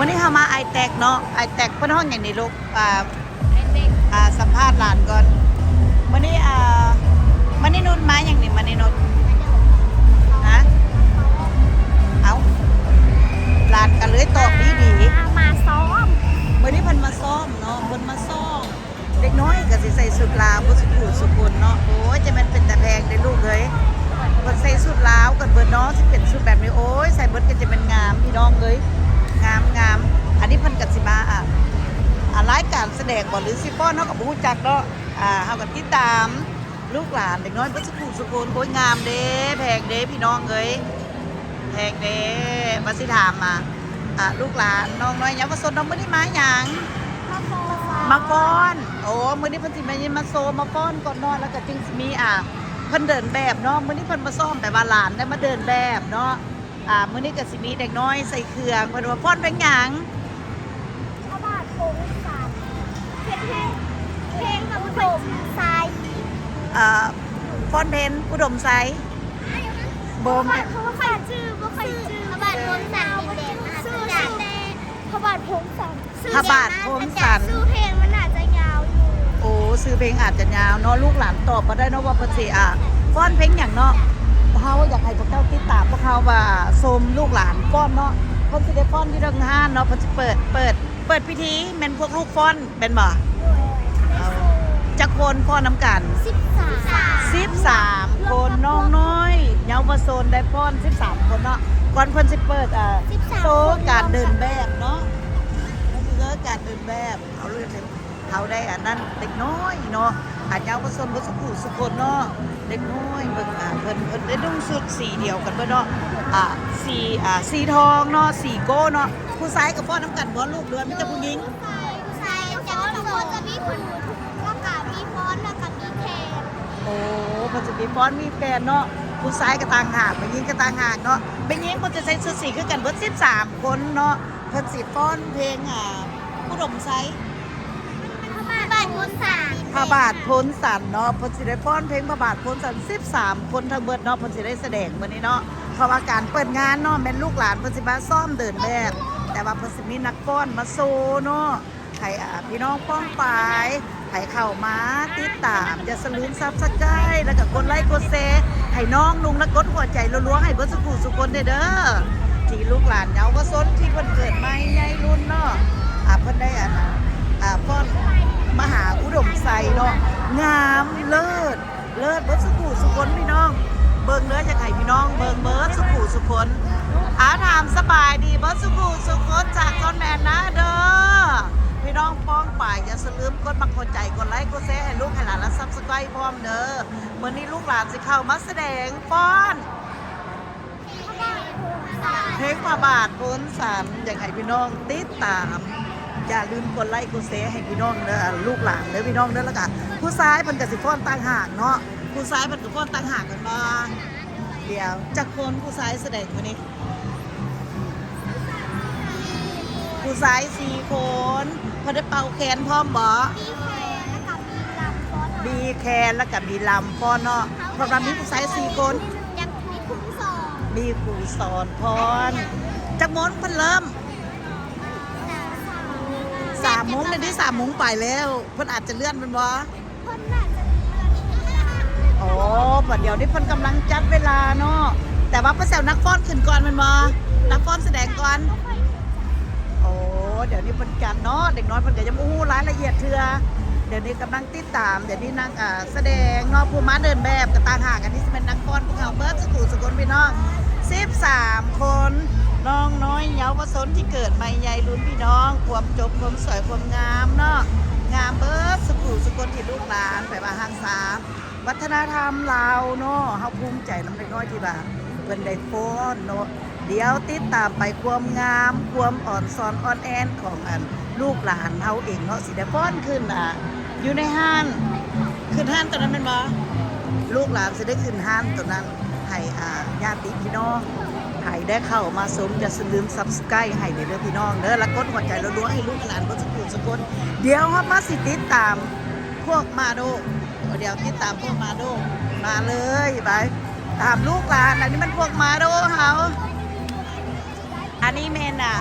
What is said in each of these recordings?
ມື້ນີ້ເຮົາມາອ້າຍແຕັກເນາະ ອ້າຍແຕັກ ເພິ່ນຮ້ອງຫຍັງນີ້ລູກ? ອ່າ ອ້າຍແຕັກ ອ່າ ສຳພາດຫຼານກ່ອນ. ມື້ນີ້ ອ່າ ມະນີນຸດມາຫຍັງນີ້ ມະນີນຸດ? ຮະ? ເອົ້າ ຫຼານກໍເລີຍຕອບດີໆ ມາຊ້ອມ. ມື້ນີ້ເພິ່ນມາຊ້ອມເນາະ ເພິ່ນມາຊ້ອມ. ເດັກນ້ອຍກໍຊິໃສ່ຊຸດລາວເບິດສູ່ຜູ້ສູ່ຄົນເນາະ. ໂອ້ຍ ຈະແມ່ນເປັນຕາແພງເດ້ລູກເອີຍ. ເພິ່ນໃສ່ຊຸດລາວກັນເບິດເນາະ ຊິເປັນຊຸດແບບນີ້ ໂອ້ຍ ໃສ່ເບິດກໍຈະແມ່ນງາມພີ່ນ້ອງເອີຍ ງາມໆ. ອັນນີ້ເພິ່ນກໍຊິມາ ອ່າ ອ່າ ລາຍການສະແດງບໍ່ ຫຼືຊິຟ້ອນ ເຮົາກໍບໍ່ຮູ້ຈັກເນາະ. ອ່າ ເຮົາກໍຕິດຕາມລູກຫຼານເດັກນ້ອຍເບິດສູ່ຜູ້ສູ່ຄົນ. ໂອ້ຍ ງາມເດ້ ແພງເດ້ພີ່ນ້ອງເອີຍ. ແພງເດ້. ວ່າຊິຖາມ ອ່າ ອ່າ ລູກຫຼານນ້ອງນ້ອຍເຍົາວະຊົນເນາະ ມື້ນີ້ມາຫຍັງ? ມາຟ້ອນ ມາຟ້ອນ. ໂອ້ ມື້ນີ້ເພິ່ນຊິມາ ມາໂຊ ມາຟ້ອນກ່ອນເນາະ ແລ້ວກໍຈຶ່ງຊິມີ ອ່າ ເພິ່ນເດີນແບບເນາະ. ມື້ນີ້ເພິ່ນມາຊ້ອມ ແບບວ່າຫຼານໄດ້ມາເດີນແບບເນາະ. ອ່າ ມື້ນີ້ກໍຊິມີເດັກນ້ອຍໃສ່ເຄື່ອງ ເພິ່ນວ່າຟ້ອນເພງຫຍັງ? ພະບາດພົງສັນ ເພງ ເພງອຸດົມໄຊ. ເອີ ຟ້ອນເພງອຸດົມໄຊ. ບໍ່ແມ່ນ ພະບາດ ຂ້ອຍຈື່ ບໍ່ຄ່ອຍຈື່ ພະບາດພົງສັນ ດິນແດນມະຫັດສະຈັນ ພະບາດພົງສັນ ພະບາດພົງສັນ. ຊື່ເພງມັນໜ້າຈະຍາວຢູ່. ໂອ້ ຊື່ເພງອາດຈະຍາວເນາະ. ລູກຫຼານຕອບບໍ່ໄດ້ເນາະວ່າເພິ່ນຊິ ອ່າ ຟ້ອນເພງຫຍັງເນາະ. ເຮົາຢາກໃຫ້ພວກເຈົ້າຕິດຕາມພວກເຮົາວ່າຊົມລູກຫຼານຟ້ອນເນາະ. ເພິ່ນຊິໄດ້ຟ້ອນຢູ່ເທິງຮ້ານເນາະ ເພິ່ນຊິເປີດ ເປີດ ເປີດພິທີ ແມ່ນພວກລູກຟ້ອນ ແມ່ນບໍ່? ໂດຍ. ເອົາ ຈັກຄົນຟ້ອນນຳກັນ? ສິບສາມ ສິບສາມຄົນ ນ້ອງນ້ອຍເຍົາວະຊົນໄດ້ຟ້ອນສິບສາມຄົນເນາະ. ກ່ອນເພິ່ນຊິເປີດ ເອີ ສິບສາມ ໂຊການເດີນແບບເນາະ ເພິ່ນຊິໂຊການເດີນແບບ. ເອົາເລີຍ ເຮົາໄດ້ອັນນັ້ນເດັກນ້ອຍເນາະ ອັນເຍົາວະຊົນເບິດສູ່ຜູ້ສູ່ຄົນເນາະ. ເດັກນ້ອຍເບິ່ງ ອ່າ ເພິ່ນ ເພິ່ນໄດ້ນຸ່ງຊຸດສີດຽວກັນເບິດເນາະ ອ່າ ສີ ອ່າ ສີທອງເນາະ ສີໂກ້ເນາະ. ຜູ້ຊາຍກໍຟ້ອນນຳກັນບໍ່ລູກ ຫຼືວ່າມີແຕ່ຜູ້ຍິງ? ຜູ້ຊາຍ ຜູ້ຊາຍຈະມີຂູດ ແລ້ວກະມີຟ້ອນ ແລ້ວກະມີແຄນ. ໂອ້ ເພິ່ນຈະມີຟ້ອນມີແຄນເນາະ. ຜູ້ຊາຍກໍຕ່າງຫາກ ແມ່ຍິງກໍຕ່າງຫາກເນາະ. ແມ່ຍິງເພິ່ນຈະໃສ່ຊຸດສີຄືກັນເບິດສິບສາມຄົນເນາະ. ເພິ່ນຊິຟ້ອນເພງ ອ່າ ອຸດົມໄຊ ພະບາດໂພນສັນ ພະບາດໂພນສັນເນາະ. ເພິ່ນຊິໄດ້ຟ້ອນເພງພະບາດໂພນສັນສິບສາມຄົນທັງເບິດເນາະ. ເພິ່ນຊິໄດ້ສະແດງມື້ນີ້ເນາະ ເພາະວ່າການເປີດງານເນາະ ແມ່ນລູກຫຼານເພິ່ນຊິມາຊ້ອມເດີນແບບ ແຕ່ວ່າເພິ່ນຊິມີນັກຟ້ອນມາໂຊເນາະ. ໃຫ້ ອ່າ ພີ່ນ້ອງປ້ອງປາຍ ໃຫ້ເຂົ້າມາຕິດຕາມ ຢ່າສະລືມ Subscribe ແລ້ວກໍກົດໄລກົດແຊ ໃຫ້ນ້ອງນຸ່ງ ແລະ ກົດຫົວໃຈລັວໆ ໃຫ້ເບິດສູ່ຜູ້ສູ່ຄົນເດີ ທີ່ລູກຫຼານເຍົາວະຊົນທີ່ເພິ່ນເກີດໃໝ່ໃຫຍ່ລຸນເນາະ. ອ່າ ເພິ່ນໄດ້ ອັນ ອ່າ ຟ້ອນມະຫາອຸດົມໄຊເນາະ ງາມເລີດ ເລີດເບິດສູ່ຜູ້ສູ່ຄົນພີ່ນ້ອງ. ເບິ່ງເດີ ຢາກໃຫ້ພີ່ນ້ອງເບິ່ງເບິດສູ່ຜູ້ສູ່ຄົນ. ອາ ຖາມສະບາຍດີເບິດສູ່ຜູ້ສູ່ຄົນຈາກຊ່ອງແອນນາເດີ. ພີ່ນ້ອງປ້ອງປາຍ ຢ່າສະລືມກົດມັກຫົວໃຈ ກົດໄລກົດແຊໃຫ້ລູກໃຫ້ຫຼານ ແລະ Subscribe ພ້ອມເດີ. ມື້ນີ້ລູກຫຼານຊິເຂົ້າມາສະແດງຟ້ອນ ເພງພະບາດໂພນສັນ ຢາກໃຫ້ພີ່ນ້ອງຕິດຕາມ ຢ່າລືມກົດໄລກົດແຊໃຫ້ພີ່ນ້ອງເດີ ລູກຫຼານເດີພີ່ນ້ອງເດີ. ແລ້ວກະຜູ້ຊາຍເພິ່ນກະຊິຟ້ອນຕ່າງຫາກເນາະ ຜູ້ຊາຍເພິ່ນກະຟ້ອນຕ່າງຫາກແມ່ນບໍ່? ດຽວ ຈັກຄົນຜູ້ຊາຍສະແດງມື້ນີ້? ຜູ້ຊາຍສີ່ຄົນ. ເພິ່ນໄດ້ເປົ່າແຄນພ້ອມບໍ່? ມີແຄນ ແລ້ວກະມີລຳຟ້ອນ ມີແຄນ ແລ້ວກະມີລຳຟ້ອນເນາະ. ເພິ່ນວ່າມີຜູ້ຊາຍສີ່ຄົນ ຍັງມີຄູສອນ ມີຄູສອນພ້ອມ. ຈັກໂມງເພິ່ນເລີ່ມ? ສາມໂມງ ດຽວນີ້ສາມໂມງປາຍແລ້ວ ເພິ່ນອາດຈະເລື່ອນແມ່ນບໍ່? ເພິ່ນໜ້າຈະເລື່ອນ. ອໍ ບັດດຽວນີ້ເພິ່ນກຳລັງຈັດເວລາເນາະ ແຕ່ວ່າເພິ່ນຊິເອົານັກຟ້ອນຂຶ້ນກ່ອນແມ່ນບໍ່? ນັກຟ້ອນສະແດງກ່ອນ. ໂອ້ ດຽວນີ້ເພິ່ນຈັດເນາະ ເດັກນ້ອຍເພິ່ນກໍຍັງບໍ່ຮູ້ລາຍລະອຽດເທື່ອ. ດຽວນີ້ກຳລັງຕິດຕາມ ດຽວນີ້ນັກ ອ່າ ສະແດງເນາະ ຜູ້ມາເດີນແບບກໍຕ່າງຫາກ. ອັນນີ້ຊິແມ່ນນັກຟ້ອນພວກເຮົາເບິດສູ່ຜູ້ສູ່ຄົນພີ່ນ້ອງ ສິບສາມຄົນ ນ້ອງນ້ອຍເຍົາວະຊົນທີ່ເກີດໃໝ່ໃຫຍ່ລຸນພີ່ນ້ອງ. ຄວາມຈົບ ຄວາມສວຍ ຄວາມງາມເນາະ ງາມເບິດສູ່ຜູ້ສູ່ຄົນທີ່ລູກຫຼານແບບວ່າຮັກສາ ວັດທະນະທຳລາວເນາະ. ເຮົາພູມໃຈນຳເດັກນ້ອຍທີ່ວ່າເພິ່ນໄດ້ຟ້ອນເນາະ. ດຽວຕິດຕາມໄປຄວາມງາມ ຄວາມອ່ອນຊອນອ່ອນແອນຂອງ ອັນ ລູກຫຼານເຮົາເອງເນາະ ຊິໄດ້ຟ້ອນຂຶ້ນ ອ່າ ຢູ່ໃນຮ້ານ ຂຶ້ນຮ້ານໂຕນັ້ນແມ່ນບໍ່? ລູກຫຼານຊິໄດ້ຂຶ້ນຮ້ານໂຕນັ້ນໃຫ້ ອ່າ ຍາດຕິພີ່ນ້ອງ ໃຜໄດ້ເຂົ້າມາຊົມ ຢ່າສະລືມ Subscribe ໃຫ້ເດີພີ່ນ້ອງເດີ ແລະ ກົດຫົວໃຈລັວໆ ໃຫ້ລູກໃຫ້ຫຼານເບິດສູ່ຜູ້ສູ່ຄົນ. ດຽວເຮົາມາຊິຕິດຕາມພວກມາໂດ ດຽວຕິດຕາມພວກມາໂດ ມາເລີຍ ໄປຕາມລູກຫຼານ. ອັນນີ້ມັນພວກມາໂດເຮົາ ອັນນີ້ແມ່ນ ອ່າ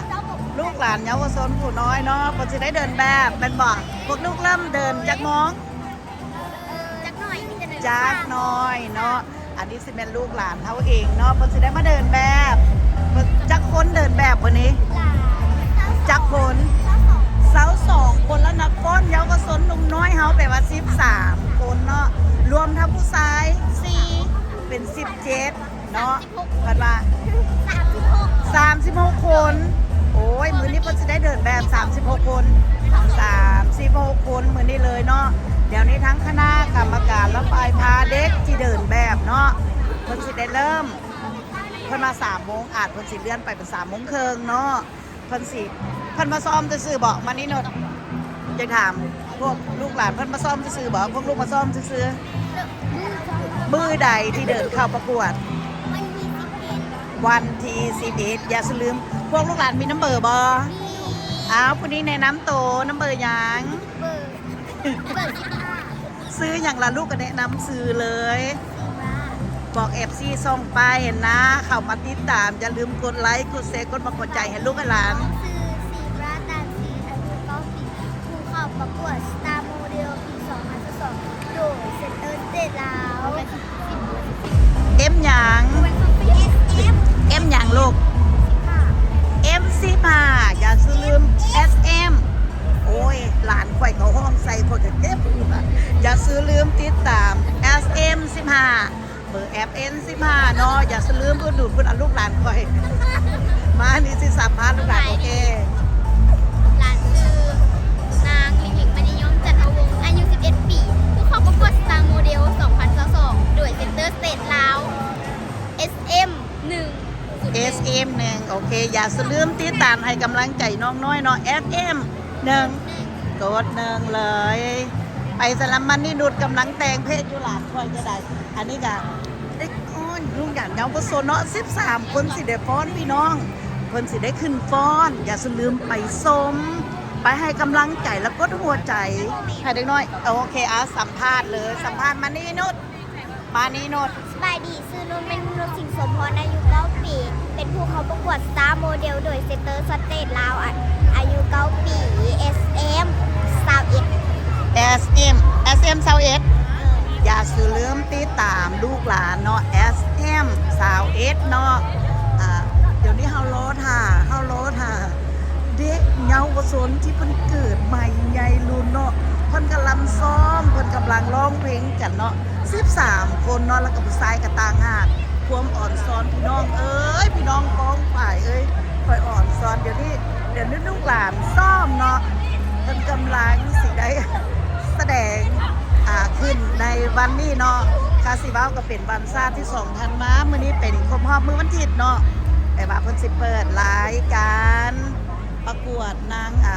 ລູກຫຼານເຍົາວະຊົນຜູ້ນ້ອຍເນາະ ເພິ່ນຊິໄດ້ເດີນແບບແມ່ນບໍ່? ພວກລູກເລີ່ມເດີນຈັກໂມງ? ຈັກໜ້ອຍ ຈັກໜ້ອຍເນາະ. ອັນນີ້ຊິແມ່ນລູກຫຼານເຮົາເອງເນາະ ເພິ່ນຊິໄດ້ມາເດີນແບບ. ເພິ່ນ ຈັກຄົນເດີນແບບມື້ນີ້? ຈັກຄົນ? ຊາວສອງ ຊາວສອງຄົນລະນະ. ຟ້ອນເຍົາວະຊົນໜຸ່ມນ້ອຍເຮົາ ແປວ່າສິບສາມຄົນເນາະ ລວມທັງຜູ້ຊາຍສີ່ ເປັນສິບເຈັດເນາະ. ເພິ່ນວ່າ ສາມສິບຫົກ ສາມສິບຫົກຄົນ. ໂອ້ຍ ມື້ນີ້ເພິ່ນຊິໄດ້ເດີນແບບສາມສິບຫົກຄົນ ສາມສິບຫົກຄົນມື້ນີ້ເລີຍເນາະ. ດຽວນີ້ທາງຄະນະກຳມະການ ແລະ ຝ່າຍພາເດັກທີ່ເດີນແບບເນາະ ເພິ່ນຊິໄດ້ເລີ່ມ ເພິ່ນວ່າສາມໂມງ ອາດເພິ່ນຊິເລື່ອນໄປເປັນສາມໂມງເຄິ່ງເນາະ. ເພິ່ນຊິ ເພິ່ນມາຊ້ອມຊື່ໆບໍ? ມານີ້ໂນດ ຢາກຖາມພວກລູກຫຼານ ເພິ່ນມາຊ້ອມຊື່ໆບໍ? ພວກລູກມາຊ້ອມຊື່ໆ. ມື້ໃດທີ່ເດີນເຂົ້າປະກວດ? ວັນທີສິບເອັດ ວັນທີສິບເອັດ. ຢ່າສູ່ລືມ ພວກລູກຫຼານມີນຳເບີບໍ? ມີ. ອ້າວ ຜູ້ນີ້ແນະນຳໂຕ ນຳເບີຫຍັງ? ເບີ ເບີສິບຫ້າ. ຊື່ຫຍັງລະລູກ? ກະແນະນຳຊື່ເລີຍ. ຊີບຣາ. ບອກເອັບຊີຊ່ອງປ້າຍຫັ້ນນາ ເຂົ້າມາຕິດຕາມ. ຢ່າລືມກົດໄລ ກົດແຊ ກົດບັກຫົວໃຈໃຫ້ລູກໃຫ້ຫຼານ. ຊື່ຊີບຣາ ຕານສີ ອາຍຸເກົ້າປີ ຜູ້ເຂົ້າປະກວດສະຕາໂມເດວປີສອງພັນຊາວສອງ ໂດຍເຊັນເຕີສະເຕດລາວ. ເອັມຫຍັງ? ເອັມຫຍັງລູກ? ເອັມສິບຫ້າ. ຢ່າສູ່ລືມ ເອັສເອັມ. ໂອ້ຍ ຫຼານຂ້ອຍເຂົາຮ້ອງໃສ່ຂ້ອຍກະເຈັບ. ຢ່າສູ່ລືມຕິດຕາມ ເອັສເອັມສິບຫ້າ ເບີ ເອັຟເອັນສິບຫ້າເນາະ. ຢ່າສູ່ລືມອຸດໜູນພຸ້ນ ອາ ລູກຫຼານຂ້ອຍ. ມາ ນີ້ຊິສຳພາດລູກຫຼານ. ໂອເຄ. ຫຼານຊື່ນາງ ລິງລິງ ມະນີຍົມ ຈັນທະວົງ ອາຍຸສິບເອັດປີ ຜູ້ເຂົ້າປະກວດສະຕາໂມເດວສອງພັນຊາວສອງ ໂດຍເຊັນເຕີສະເຕດລາວ ເອັສເອັມໜຶ່ງ ເອັສເອັມໜຶ່ງ. ໂອເຄ ຢ່າສູ່ລືມຕິດຕາມໃຫ້ກຳລັງໃຈນ້ອງນ້ອຍເນາະ ເອັສເອັມໜຶ່ງ ກົດໜຶ່ງເລີຍ. ໄປສະລະ ມະນີນຸດກຳລັງແຕ່ງເພງຢູ່ ຫຼານຂ້ອຍກະໄດ້. ອັນນີ້ກະເດັກນ້ອຍ ລູກຫຼານເຍົາວະຊົນເນາະ ສິບສາມຄົນຊິໄດ້ຟ້ອນພີ່ນ້ອງ ເພິ່ນຊິໄດ້ຂຶ້ນຟ້ອນ. ຢ່າສູ່ລືມໄປຊົມ ໄປໃຫ້ກຳລັງໃຈ ແລະ ກົດຫົວໃຈໃຫ້ເດັກນ້ອຍ. ໂອເຄ ອາ ສຳພາດເລີຍ ສຳພາດມະນີນຸດ. ມານີນຸດ. ສະບາຍດີ ຊື່ນຸດ ແມ່ນນຸດ ສິງສົມພອນ ອາຍຸເກົ້າປີ ເປັນຜູ້ເຂົ້າປະກວດສະຕາໂມເດວ ໂດຍເຊັນເຕີສະເຕດລາວ ອາ ອາຍຸເກົ້າປີ ເອັສເອັມຊາວເອັດ ເອັສເອັມ ເອັສເອັມຊາວເອັດ. ຢ່າສູ່ລືມຕິດຕາມລູກຫຼານເນາະ ເອັສເອັມຊາວເອັດເນາະ. ອາ ດຽວນີ້ເຮົາລໍຖ້າ ເຮົາລໍຖ້າ ເດັກເຍົາວະຊົນທີ່ເພິ່ນເກີດໃໝ່ໃຫຍ່ລຸນເນາະ ເພິ່ນກຳລັງຊ້ອມ ເພິ່ນກຳລັງຮ້ອງເພງກັນເນາະ ສິບສາມຄົນເນາະ ແລ້ວກະຜູ້ຊາຍກະຕ່າງຫາກ. ຄວາມອ່ອນຊອນພີ່ນ້ອງເອີຍ ພີ່ນ້ອງປ້ອງປາຍເອີຍ ຂ້ອຍອ່ອນຊອນ. ດຽວນີ້ ດຽວນີ້ລູກຫຼານຊ້ອມເນາະ ເພິ່ນກຳລັງຊິໄດ້ສະແດງ ອາ ຂຶ້ນໃນວັນນີ້ເນາະ. ກະຊິເວົ້າກະເປັນວັນຊາດທີສອງທັນວາ ມື້ນີ້ເປັນຄົບຮອບມື້ວັນທິດເນາະ ແຕ່ວ່າເພິ່ນຊິເປີດລາຍການ ປະກວດນາງ ອາ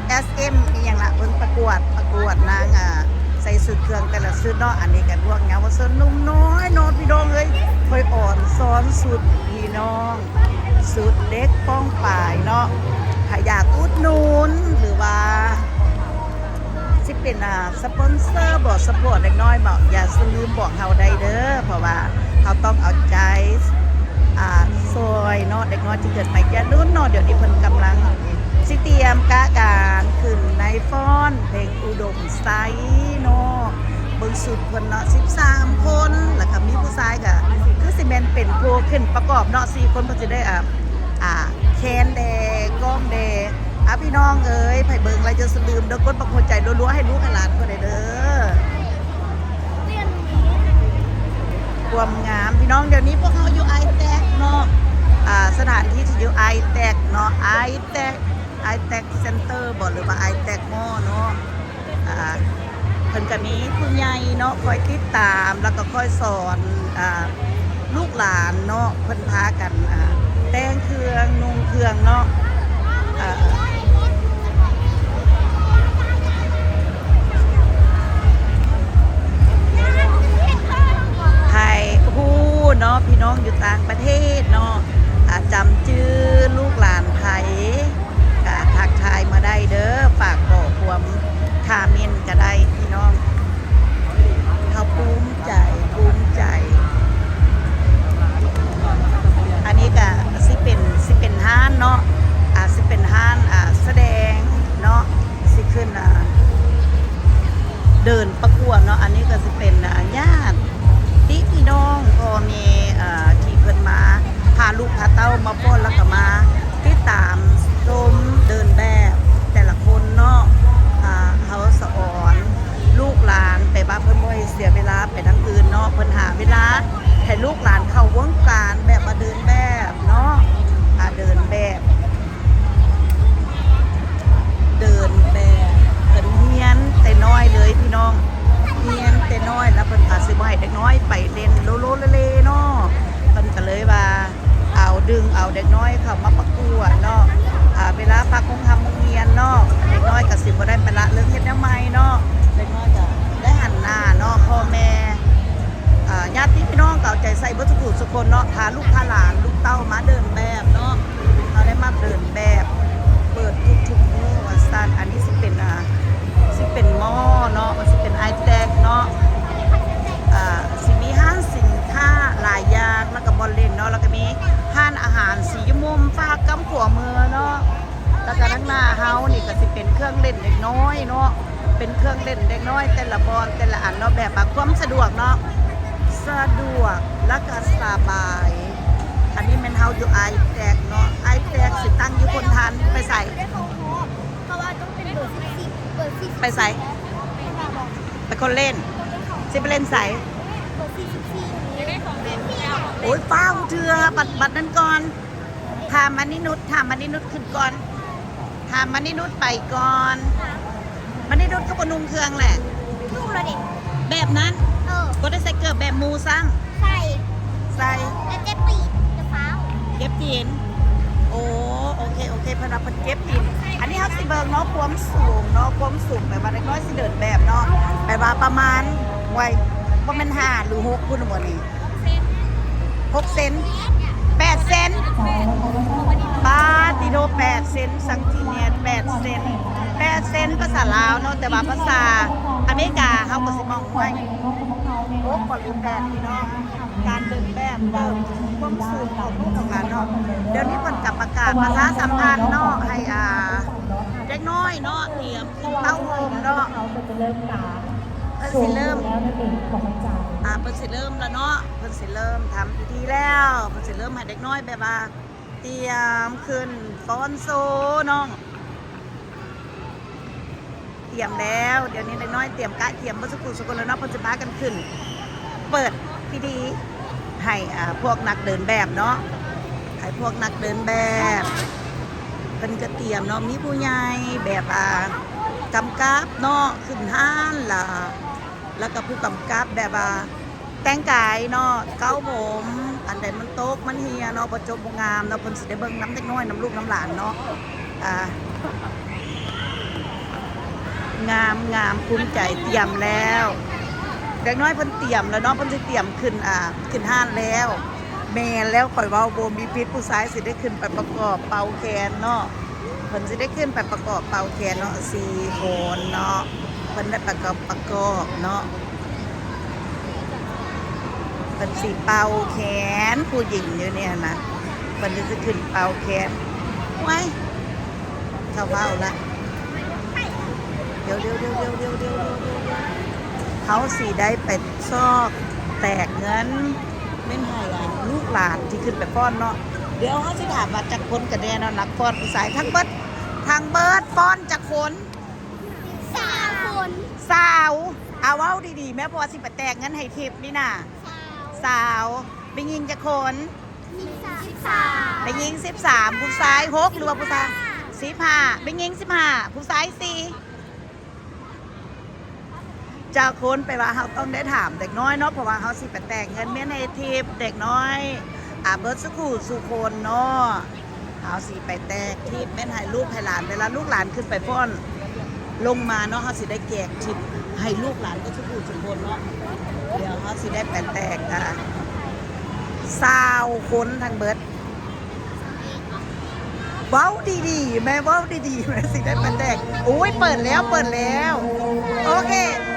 ເອັສເອັມ ອີ່ຫຍັງລະ ເພິ່ນປະກວດ ປະກວດນາງ ອາ ໃສ່ຊຸດເຄື່ອງແຕ່ລະຊຸດເນາະ. ອັນນີ້ກະພວກເຍົາວະຊົນໜຸ່ມນ້ອຍເນາະ ພີ່ນ້ອງເອີຍ ຂ້ອຍອ່ອນຊອນຊຸດພີ່ນ້ອງ ຊຸດເດັກປ້ອງປາຍເນາະ. ຖ້າຢາກອຸດໜູນ ຫຼືວ່າຊິເປັນ ອາ ສະປອນເຊີບໍ ຊັບພອດເດັກນ້ອຍບໍ ຢ່າລືມບອກເຮົາໄດ້ເດີ ເພາະວ່າເຮົາຕ້ອງເອົາໃຈ ອາ ຊ່ອຍເນາະ ເດັກນ້ອຍທີ່ເກີດໃໝ່ແກ່ລຸ້ນເນາະ. ດຽວນີ້ເພິ່ນກຳລັງຊິຕຽມກະການຂຶ້ນໃນຟ້ອນເພງອຸດົມໄຊເນາະ. ເບິ່ງຊຸດເພິ່ນເນາະ ສິບສາມຄົນ ແລ້ວກະມີຜູ້ຊາຍກະຄືຊິແມ່ນເປັນຜູ້ຂຶ້ນປະກອບເນາະ ສີ່ຄົນ ເພິ່ນຊິໄດ້ ອາ ອາ ແຄນແດ່ ກ້ອງແດ່. ອາ ພີ່ນ້ອງເອີຍ ໃຜເບິ່ງແລ້ວຢ່າລືມເດີ ກົດບັກຫົວໃຈລົວໆໃຫ້ລູກໃຫ້ຫຼານຂ້ອຍແດ່ເດີ. ຄວາມງາມ ພີ່ນ້ອງ ດຽວນີ້ພວກເຮົາຢູ່ໄອແຕັກເນາະ ອາ ສະຖານທີ່ທີ່ຢູ່ໄອແຕັກເນາະ ໄອແຕັກ ໄອແຕັກເຊັນເຕີບໍ ຫຼືວ່າໄອແຕັກມໍເນາະ. ອາ ເພິ່ນກະມີຜູ້ໃຫຍ່ເນາະ ຄອຍຕິດຕາມ ແລ້ວກະຄອຍສອນ ອາ ລູກຫຼານເນາະ ເພິ່ນພາກັນ ອາ ແຕ່ງເຄື່ອງ ນຸ່ງເຄື່ອງເນາະ. ອາ ໃຜຮູ້ເນາະ ພີ່ນ້ອງຢູ່ຕ່າງປະເທດເນາະ ອາ ຈຳຈື່ລູກຫຼານໃຜ ກະທັກທາຍມາໄດ້ເດີ ຝາກຂໍ້ຄວາມຄອມເມັນກະໄດ້ພີ່ນ້ອງ. ເຮົາພູມໃຈ ພູມໃຈ. ອັນນີ້ກະຊິເປັນ ຊິເປັນຮ້ານເນາະ ເດີນປະກວດເນາະ. ອັນນີ້ກໍຊິເປັນ ອາ ຍາດຕິພີ່ນ້ອງ ພໍ່ແມ່ ເອີ ທີ່ເພິ່ນມາພາລູກພາເຕົ້າມາຟ້ອນ ແລ້ວກໍມາຕິດຕາມຊົມເດີນແບບແຕ່ລະຄົນເນາະ. ອາ ເຮົາສະອອນລູກຫຼານ ແຕ່ວ່າເພິ່ນບໍ່ໃຫ້ເສຍເວລາໄປທາງອື່ນເນາະ, ເພິ່ນຫາເວລາໃຫ້ລູກຫຼານເຂົ້າວົງການແບບວ່າເດີນແບບເນາະ. ອາ ເດີນແບບ ເດີນແບບ ເພິ່ນຮຽນແຕ່ນ້ອຍເລີຍພີ່ນ້ອງ, ຮຽນແຕ່ນ້ອຍ ແລ້ວເພິ່ນກໍຊິບໍ່ໃຫ້ເດັກນ້ອຍໄປເລ່ນໂລໂລເລເລເນາະ. ເພິ່ນກໍເລີຍວ່າເອົາ ດຶງເອົາເດັກນ້ອຍເຂົ້າມາປະກວດເນາະ. ອາ ເວລາພັກໂຮງຮ່ຳໂຮງຮຽນເນາະ, ເດັກນ້ອຍກໍຊິບໍ່ໄດ້ໄປລະເລີງເຮັດແນວໃໝ່ເນາະ, ເດັກນ້ອຍກໍໄດ້ຫັນໜ້າເນາະ ພໍ່ແມ່ ອາ ຍາດຕິພີ່ນ້ອງກໍເອົາໃຈໃສ່ເບິດສູ່ຜູ້ສູ່ຄົນເນາະ, ພາລູກພາຫຼານ ລູກເຕົ້າມາເດີນແບບເນາະ. ເຮົາໄດ້ມາເດີນແບບເປີດທຸກໆມື້ວ່າຊັ້ນ. ອັນນີ້ຊິເປັນ ອາ ຊິເປັນມໍເນາະ, ມັນຊິເປັນໄອແຕັກເນາະ. ອາ ຊິມີຮ້ານສິນຄ້າຫຼາຍຢ່າງ ແລ້ວກໍບ່ອນຫຼິ້ນເນາະ, ແລ້ວກໍມີຮ້ານອາຫານຊິຢູ່ມຸມຟາກກ້ຳຂວາມືເນາະ. ແລ້ວກໍທາງໜ້າເຮົານີ້ກໍຊິເປັນເຄື່ອງຫຼິ້ນເດັກນ້ອຍເນາະ, ເປັນເຄື່ອງຫຼິ້ນເດັກນ້ອຍແຕ່ລະບ່ອນແຕ່ລະອັນເນາະ, ແບບວ່າຄວາມສະດວກເນາະ, ສະດວກ ແລ້ວກໍສະບາຍ. ອັນນີ້ແມ່ນເຮົາຢູ່ໄອແຕັກເນາະ, ໄອແຕັກຊິຕັ້ງຢູ່ພົນທານ. ໄປໃສ? ເພາະວ່າຕ້ອງເປັນເບີສິບສີ່ ເບີສີ່ສິບ ໄປໃສ? ໄປຄົນຫຼິ້ນ. ຊິໄປຫຼິ້ນໃສ? ເບີສີ່ສິບສີ່. ໂອ້ຍ ຟ້າວເທື່ອ ບັດ ບັດນັ້ນກ່ອນ. ຖາມມະນີນຸດ ຖາມມະນີນຸດຂຶ້ນກ່ອນ, ຖາມມະນີນຸດໄປກ່ອນ. ມະນີນຸດຄືບໍ່ນຸ່ງເຄື່ອງແຫຼະ? ນຸ່ງແລ້ວເດ. ແບບນັ້ນ? ເອີ ບໍ່ໄດ້ໃສ່ເກີບແບບໝູ່ຊ້ຳ? ໃສ່ ໃສ່ ແຕ່ເຈັບຕີນ ຈະຟ້າວ ເຈັບຕີນ. ໂອ້ ໂອເຄ ໂອເຄ ເພິ່ນວ່າເພິ່ນເຈັບຕີນ. ອັນນີ້ເຮົາຊິເບິ່ງເນາະ ຄວາມສູງເນາະ, ຄວາມສູງແບບວ່າເດັກນ້ອຍຊິເດີນແບບເນາະ, ແບບວ່າປະມານ ໂອ້ຍ ບໍ່ແມ່ນຫ້າ ຫຼື ຫົກພຸ້ນບໍ່ນີ້? ຫົກເຊັນ ແປດເຊັນ. ປາດຕິໂທ ແປດເຊັນຊັງຕີແມັດ, ແປດເຊັນ ແປດເຊັນພາສາລາວເນາະ, ແຕ່ວ່າພາສາອາເມລິກາເຮົາກໍຊິມອງໄວ້ ຫົກ ກໍຫຼື ແປດ ພີ່ນ້ອງ. ການເດີນແບບເພີ່ມຄວາມສູງຂອງລູກຂອງຫຼານເນາະ. ດຽວນີ້ເພິ່ນກໍປະກາດປະຊາສຳພັນເນາະ ໃຫ້ ອ່າ ເດັກນ້ອຍເນາະ ຕຽມຂຶ້ນເຕົ້າໂຮມເນາະ. ເພິ່ນຊິເລີ່ມ ອ່າ ເພິ່ນຊິເລີ່ມແລ້ວເນາະ, ເພິ່ນຊິເລີ່ມທຳພິທີແລ້ວ, ເພິ່ນຊິເລີ່ມໃຫ້ເດັກນ້ອຍແບບວ່າຕຽມຂຶ້ນຟ້ອນໂຊເນາະ. ຕຽມແລ້ວ ດຽວນີ້ເດັກນ້ອຍຕຽມກະກຽມເບິດສູ່ຜູ້ສູ່ຄົນແລ້ວເນາະ, ເພິ່ນຊິພາກັນຂຶ້ນເປີດພິທີໃຫ້ ອ່າ ພວກນັກເດີນແບບເນາະ, ໃຫ້ພວກນັກເດີນແບບ ເພິ່ນກະຕຽມເນາະ, ມີຜູ້ໃຫຍ່ແບບ ອ່າ ກຳກັບເນາະ ຂຶ້ນຮ້ານລະ ແລ້ວກະຜູ້ກຳກັບແບບວ່າ ແຕ່ງກາຍເນາະ, ເກົ້າຜົມ ອັນໃດມັນຕົກມັນເຫ່ຍເນາະ ບໍ່ຈົບບໍ່ງາມເນາະ, ເພິ່ນຊິໄດ້ເບິ່ງນຳເດັກນ້ອຍ ນຳລູກນຳຫຼານເນາະ. ອ່າ ງາມ ງາມ ພູມໃຈ. ຕຽມແລ້ວ ເດັກນ້ອຍເພິ່ນຕຽມແລ້ວເນາະ, ເພິ່ນຊິຕຽມຂຶ້ນ ອ່າ ຂຶ້ນຮ້ານແລ້ວ. ແມ່ນແລ້ວ ຂ້ອຍເວົ້າບໍ່ມີຜິດ, ຜູ້ຊາຍຊິໄດ້ຂຶ້ນໄປປະກອບເປົ່າແຄນເນາະ. ເພິ່ນຊິໄດ້ຂຶ້ນໄປປະກອບເປົ່າແຄນເນາະ ສີ່ຄົນເນາະ, ເພິ່ນໄດ້ປະກອບ ປະກອບເນາະ. ເພິ່ນຊິເປົ່າແຄນ ຜູ້ຍິງຢູ່ນີ້ຫັ້ນນະ, ເພິ່ນຊິຂຶ້ນເປົ່າແຄນ. ໂອ້ຍ ເຂົາເວົ້າລະ ດຽວ ດຽວ ເຮົາຊິໄດ້ໄປຊອກແຕກເງິນ ແມ່ນໃຫ້ ອ່າ ລູກຫຼານທີ່ຂຶ້ນໄປຟ້ອນເນາະ. ດຽວເຮົາຊິຖາມວ່າຈັກຄົນກັນແນ່ເນາະ ນັກຟ້ອນຜູ້ຊາຍ ທັງເບິດ ທັງເບິດຟ້ອນຈັກຄົນ? ຊາວຄົນ. ຊາວ. ອາ ເວົ້າດີໆແມ່ ເພາະວ່າຊິໄປແຕກເງິນໃຫ້ທິບນີ້ນະ. ຊາວ. ຊາວ. ແມ່ຍິງຈັກຄົນ? ຍິງສິບສາມ. ແມ່ຍິງສິບສາມ ຜູ້ຊາຍຫົກ ຫຼືວ່າຜູ້ຊາຍ? ສິບຫ້າ. ສິບຫ້າ. ແມ່ຍິງສິບຫ້າ ຜູ້ຊາຍສີ່. ຈາກຄົນ ແປວ່າເຮົາຕ້ອງໄດ້ຖາມເດັກນ້ອຍເນາະ, ເພາະວ່າເຮົາຊິໄປແຕກເງິນເມັດໃຫ້ທິບເດັກນ້ອຍ ອາ ເບິດສູ່ຄູ່ສູ່ຄົນເນາະ. ເຮົາຊິໄປແຕກທິບເມັດໃຫ້ລູກໃຫ້ຫຼານ, ເວລາລູກຫຼານຂຶ້ນໄປຟ້ອນລົງມາເນາະ, ເຮົາຊິໄດ້ແຈກທິບໃຫ້ລູກຫຼານເບິດສູ່ຄູ່ສູ່ຄົນເນາະ. ດຽວເຮົາຊິໄດ້ໄປແຕກ ອາ ຊາວຄົນທັງເບິດ. ເວົ້າດີໆແມ່ ເວົ້າດີໆແມ່ ຊິໄດ້ປະແຕກ. ໂອ້ຍ ເປີດແລ້ວ ເປີດແລ້ວ. ໂອເຄ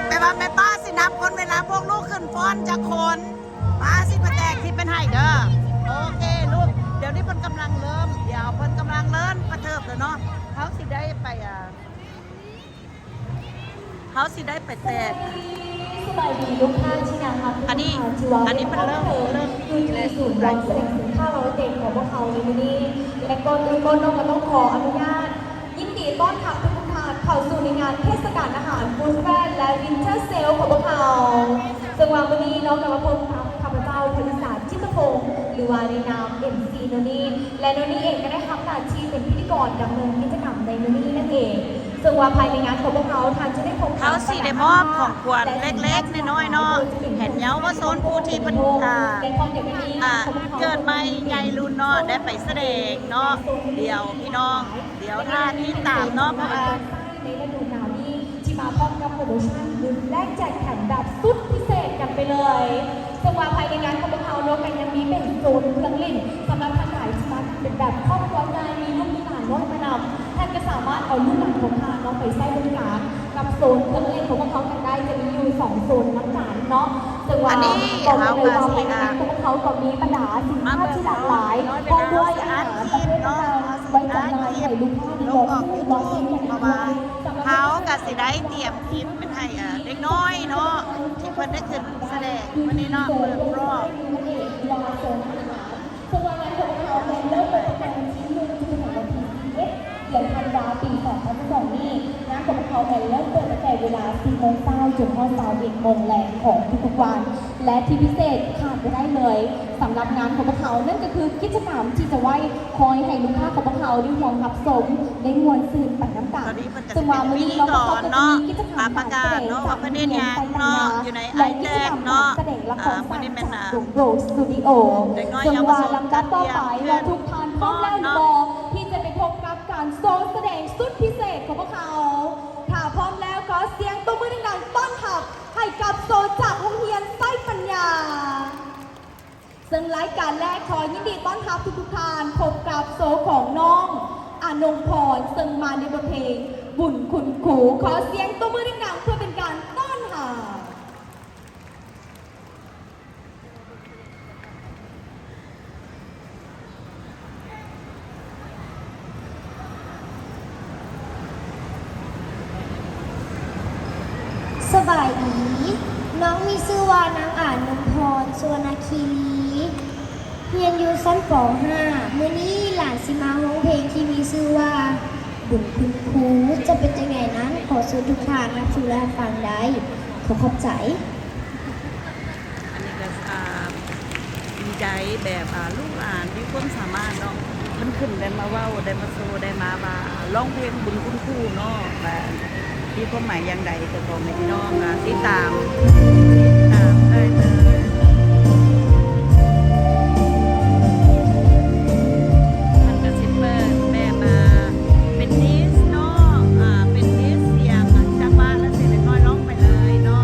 ແປວ່າແມ່ປ້າຊິນັບຄົນເວລາພວກລູກຂຶ້ນຟ້ອນຈັກຄົນ. ປ້າຊິປະແຕກທິບເປັນໃຫ້ເດີ. ໂອເຄລູກ ດຽວນີ້ເພິ່ນກຳລັງເລີ່ມ ດຽວເພິ່ນກຳລັງເລີ່ມປະເທີບແລ້ວເນາະ. ເຮົາຊິໄດ້ໄປ ອ່າ ເຮົາຊິໄດ້ໄປແຕ່ ສະບາຍດີລູກຄ້າທີ່ໜ້າຮັກ ອັນນີ້ ທີ່ວ່າ ອັນນີ້ເພິ່ນເລີ່ມ ເລີ່ມມີແລ້ວ ຢູ່ທີ່ສູນການສະແດງສິນຄ້າລາວເຕັກຂອງພວກເຮົາໃນມື້ນີ້ ແລະ ກ່ອນອື່ນກ່ອນເນາະ ກໍຕ້ອງຂໍອະນຸຍາດ ຍິນດີຕ້ອນຮັບທຸກໆທ່ານເຂົ້າສູ່ໃນງານເທດສະການອາຫານ Food Fair ແລະ Winter Sale ຂອງພວກເຮົາ. ເຊິ່ງວ່າມື້ນີ້ເນາະ ກໍມາພົບກັບຂ້າພະເຈົ້າ ພະລິສາ ຈິດຕະພົງ ຫຼືວ່າໃນນາມ ເອັມຊີ ໂນນີ ແລະ ໂນນີເອງກໍໄດ້ຮັບໜ້າທີ່ເປັນພິທີກອນດຳເນີນກິດຈະກຳໃນມື້ນີ້ນັ້ນເອງ. ເຊິ່ງວ່າພາຍໃນງານຂອງພວກເຮົາ ທ່ານຈະໄດ້ພົບກັບ ເຮົາຊິໄດ້ມອບຂອງຂວັນເລັກໆນ້ອຍໆເນາະ ແກ່ເຍົາວະຊົນຜູ້ທີ່ເພິ່ນ ອ່າ ເກີດໃໝ່ໃຫຍ່ລຸນເນາະ ໄດ້ໄປສະແດງເນາະ. ດຽວພີ່ນ້ອງ ດຽວຖ້າຕິດຕາມເນາະ ເພາະວ່າ ໃນລະດູໜາວນີ້ ທີ່ມາພ້ອມກັບໂປຣໂມຊັນລຸ້ນແລກແຈກແຖມແບບສຸດພິເສດກັນໄປເລີຍ. ເຊິ່ງວ່າພາຍໃນງານຂອງພວກເຮົາເນາະ ກໍຍັງມີເປັນໂຊນເຄື່ອງຫຼິ້ນ ສຳລັບທ່ານໃດທີ່ມາເປັນແບບຄອບຄົວໃຫຍ່ ມີລູກມີຫຼານນ້ອຍມານຳ ທ່ານກໍສາມາດເອົາລູກຫຼານຂອງທ່ານເນາະ ໄປໃຊ້ບໍລິການກັບໂຊນເຄື່ອງຫຼິ້ນຂອງພວກເຮົາກັນໄດ້ ຈະມີຢູ່ສອງໂຊນນຳກັນເນາະ. ເຊິ່ງວ່າບອກໄດ້ເລີຍວ່າພາຍໃນງານຂອງພວກເຮົາກໍມີບັນດາສິນຄ້າທີ່ຫຼາກຫຼາຍ ພ້ອມດ້ວຍອາຫານປະເພດຕ່າງໆ ໄວ້ຈຳໜ່າຍໃຫ້ລູກຄ້າໄດ້ລອງຊື້ລອງຊິມກັນອີກດ້ວຍ. ເຮົາກໍຊິໄດ້ຕຽມຄລິບ ເປັນໃຫ້ ເອີ ເດັກນ້ອຍເນາະ ທີ່ເພິ່ນໄດ້ຂຶ້ນສະແດງມື້ນີ້ເນາະ ເປີດຮອບ. ເຊິ່ງວ່າງານຂອງພວກເຮົາແມ່ນເລີ່ມເປີດຕັ້ງແຕ່ວັນທີໜຶ່ງຈົນເຖິງວັນທີສິບເອັດ ເດືອນທັນວາ ປີສອງພັນຊາວສອງນີ້. ງານຂອງພວກເຮົາແມ່ນເລີ່ມເປີດຕັ້ງແຕ່ເວລາສິບໂມງເຊົ້າຈົນຮອດຊາວເອັດໂມງແລງຂອງທຸກໆວັນ ແລະ ທີ່ພິເສດຂາດບໍ່ໄດ້ເລີຍ ສຳລັບງານຂອງພວກເຮົາ ນັ້ນກໍຄືກິດຈະກຳທີ່ຈະໄວ້ຄອຍໃຫ້ລູກຄ້າຂອງພວກເຮົາໄດ້ຮ່ວມຮັບຊົມ ໄດ້ມ່ວນຊື່ນໄປນຳກັນ. ເຊິ່ງວ່າມື້ນີ້ເນາະ ພວກເຮົາກໍຈະມີກິດຈະກຳການສະແດງຈາກໂຮງຮຽນໄຊປັນຍາ ແລະ ກິດຈະກຳການສະແດງລະຄອນສັ້ນຈາກ Dome Bro Studio. ເຊິ່ງວ່າລຳດັບຕໍ່ໄປ ວ່າທຸກທ່ານພ້ອມແລ້ວຫຼືບໍ່ ທີ່ຈະໄປພົບກັບການໂຊສະແດງສຸດພິເສດຂອງພວກເຮົາ? ຖ້າພ້ອມແລ້ວ ຂໍສຽງຕົບມືດັງໆຕ້ອນຮັບ ໃຫ້ກັບໂຊຈາກໂຮງຮຽນໄຊປັນຍາ. ເຊິ່ງລາຍການແລກ ຂໍຍິນດີຕ້ອນຮັບທຸກໆທ່ານ ພົບກັບໂຊຂອງນ້ອງ ອານົງພອນ ເຊິ່ງມາໃນບົດເພງ ບຸນຄຸນຄູ. ຂໍສຽງຕົບມືດັງໆ ເພື່ອເປັນການຕ້ອນຮັບ. ສະບາຍດີ, ນ້ອງມີຊື່ວ່າ ນາງ ອານົງພອນ ສຸວັນນະຄີລີ, ຮຽນຢູ່ຊັ້ນ ປໍຫ້າ. ມື້ນີ້ຫຼານຊິມາຮ້ອງເພງທີ່ມີຊື່ວ່າ ບຸນຄຸນຄູ. ຈະເປັນຈັ່ງໃດນັ້ນ, ຂໍເຊີນທຸກທ່ານຮັບຊົມ ແລະ ຮັບຟັງໄດ້. ຂໍຂອບໃຈ. ອັນນີ້ກໍ ອ່າ ດີໃຈແບບ ອ່າ ລູກຫຼານມີຄວາມສາມາດເນາະ ເພິ່ນຂຶ້ນໄດ້ມາເວົ້າ ໄດ້ມາໂຊ ໄດ້ມາວ່າຮ້ອງເພງບຸນຄຸນຄູເນາະ ວ່າມີຄວາມໝາຍຢ່າງໃດ ກໍຂໍໃຫ້ພີ່ນ້ອງ ອ່າ ຕິດຕາມ ຕິດຕາມເລື້ອຍໆ. ເພິ່ນກໍຊິເປີດແບບ ອ່າ ເປັນດິສເນາະ ອ່າ ເປັນດິສສຽງຈັງຫວະ ແລ້ວສຽງເດັກນ້ອຍຮ້ອງໄປເລີຍເນາະ.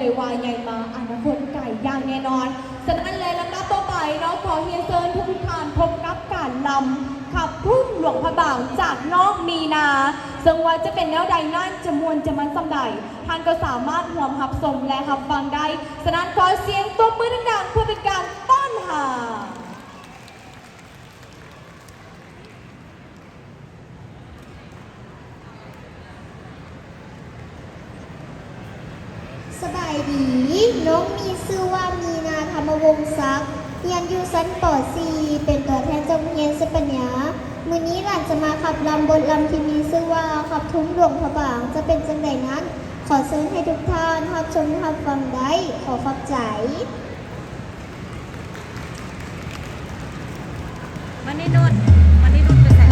ໄດ້ວ່າໃຫຍ່ມາອະນາຄົດໄກຢ່າງແນ່ນອນ. ສະນັ້ນແລ້ວ ລຳດັບຕໍ່ໄປເນາະ ຂໍຮຽນເຊີນທຸກໆທ່ານພົບກັບການລຳຂັບທຸງຫຼວງພະບາງຈາກນ້ອງມີນາ, ເຊິ່ງວ່າຈະເປັນແນວໃດນັ້ນ ຈະມ່ວນຈະມັນສ່ຳໃດ ທ່ານກໍສາມາດຮ່ວມຮັບຊົມ ແລະ ຮັບຟັງໄດ້. ສະນັ້ນ ຂໍສຽງຕົບມືດັງໆ ເພື່ອເປັນການຕ້ອນຮັບ. ສະບາຍດີ, ນ້ອງມີຊື່ວ່າ ມີນາ ທຳມະວົງສັກ, ຮຽນຢູ່ຊັ້ນ ປໍສີ່ ເປັນຕົວແທນຈາກໂຮງຮຽນໄຊປັນຍາ. ມື້ນີ້ຫຼານຈະມາຂັບລຳບົດລຳທີ່ມີຊື່ວ່າ ຂັບທຸງຫຼວງພະບາງ ຈະເປັນຈັ່ງໃດນັ້ນ ຂໍເຊີນໃຫ້ທຸກທ່ານຮັບຊົມຮັບຟັງໄດ້. ຂໍຂອບໃຈ. ມະນີນຸດ ມະນີນຸດໄປໃສ?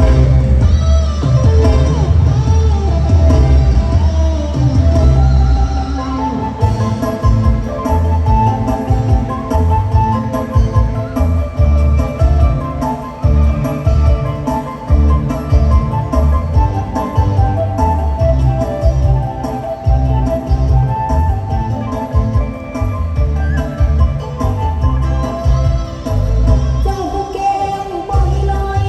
ເຈົ້າຜູ້ແກ້ວບໍ່ມີລອຍ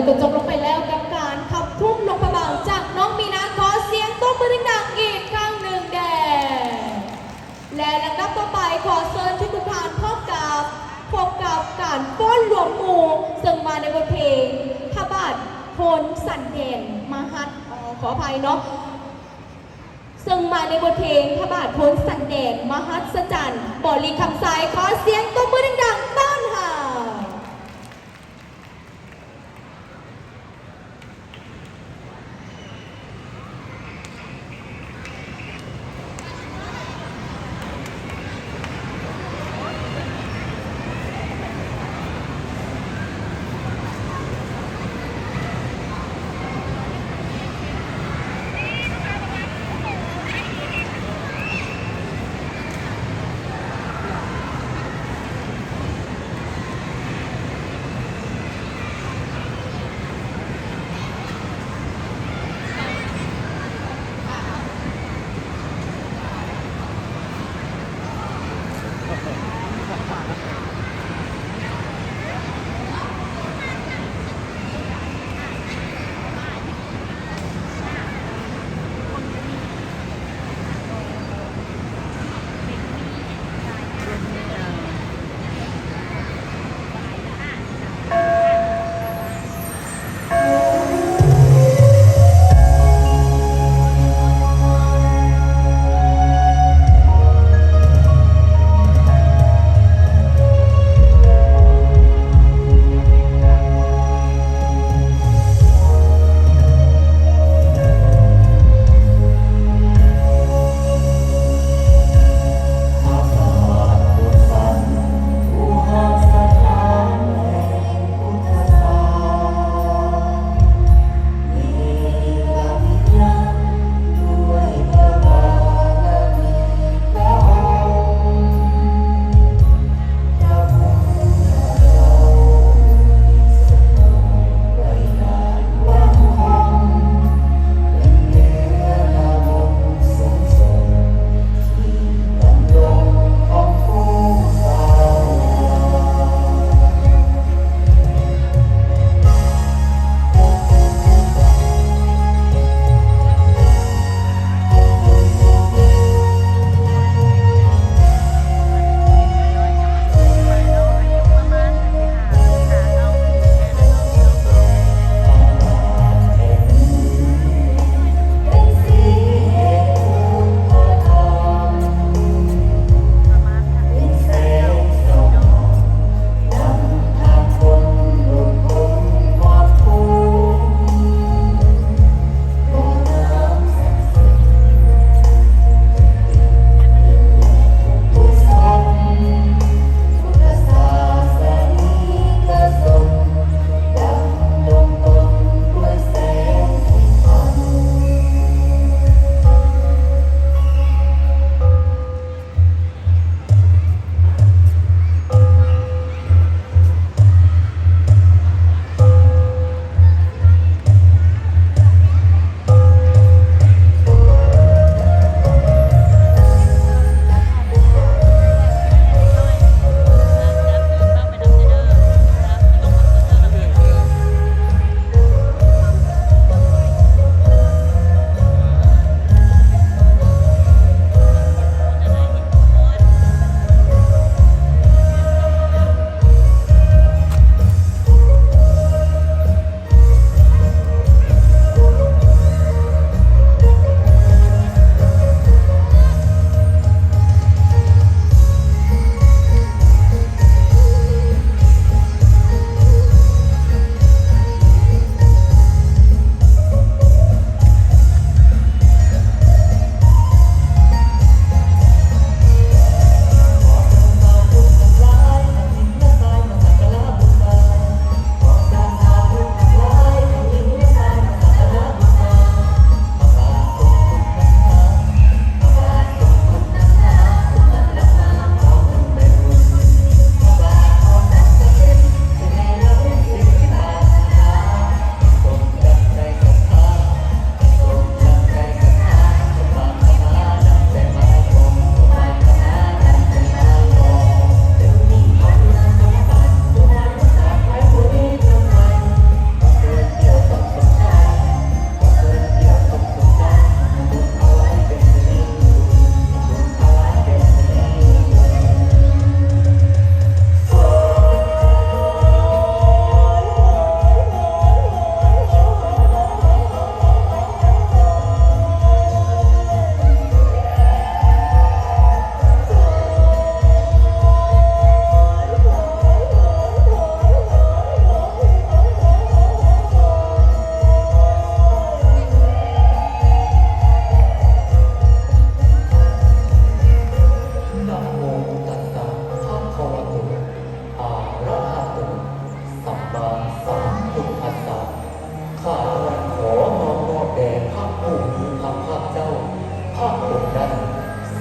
ກໍຈົບລົງໄປແລ້ວກັບການຂັບທຸ້ມຫຼວງພະບາງຈາກນ້ອງມີນາ. ຂໍສຽງຕົບມືດັງໆອີກຄັ້ງໜຶ່ງແດ່. ແລະ ລຳດັບຕໍ່ໄປ ຂໍເຊີນທຸກໆທ່ານພົບກັບ ພົບກັບການຟ້ອນລວມໝູ່ ເຊິ່ງມາໃນບົດເພງພະບາດໂພນສັນແດນມະຫັດ ຂໍອະໄພເນາະ ເຊິ່ງມາໃນບົດເພງພະບາດໂພນສັນແດນມະຫັດສະຈັນ ບໍລິຄຳໄຊ. ຂໍສຽງຕົບມືດັງໆຕ້ອນຮັບ.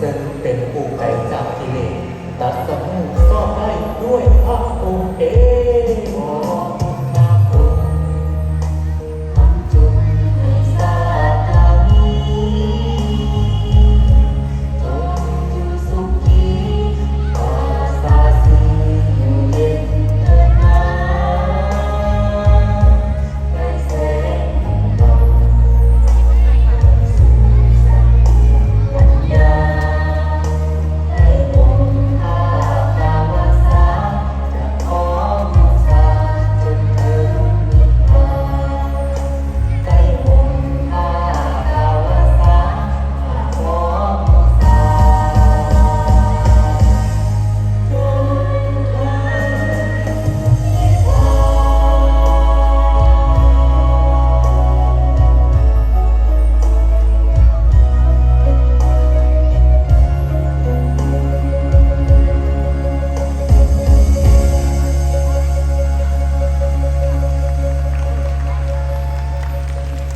ซึ่งเป็นผู้ไกลจากกิเลส ตรัสรู้ชอบได้ด้วยพระองค์เอง ขอบุญพระองค์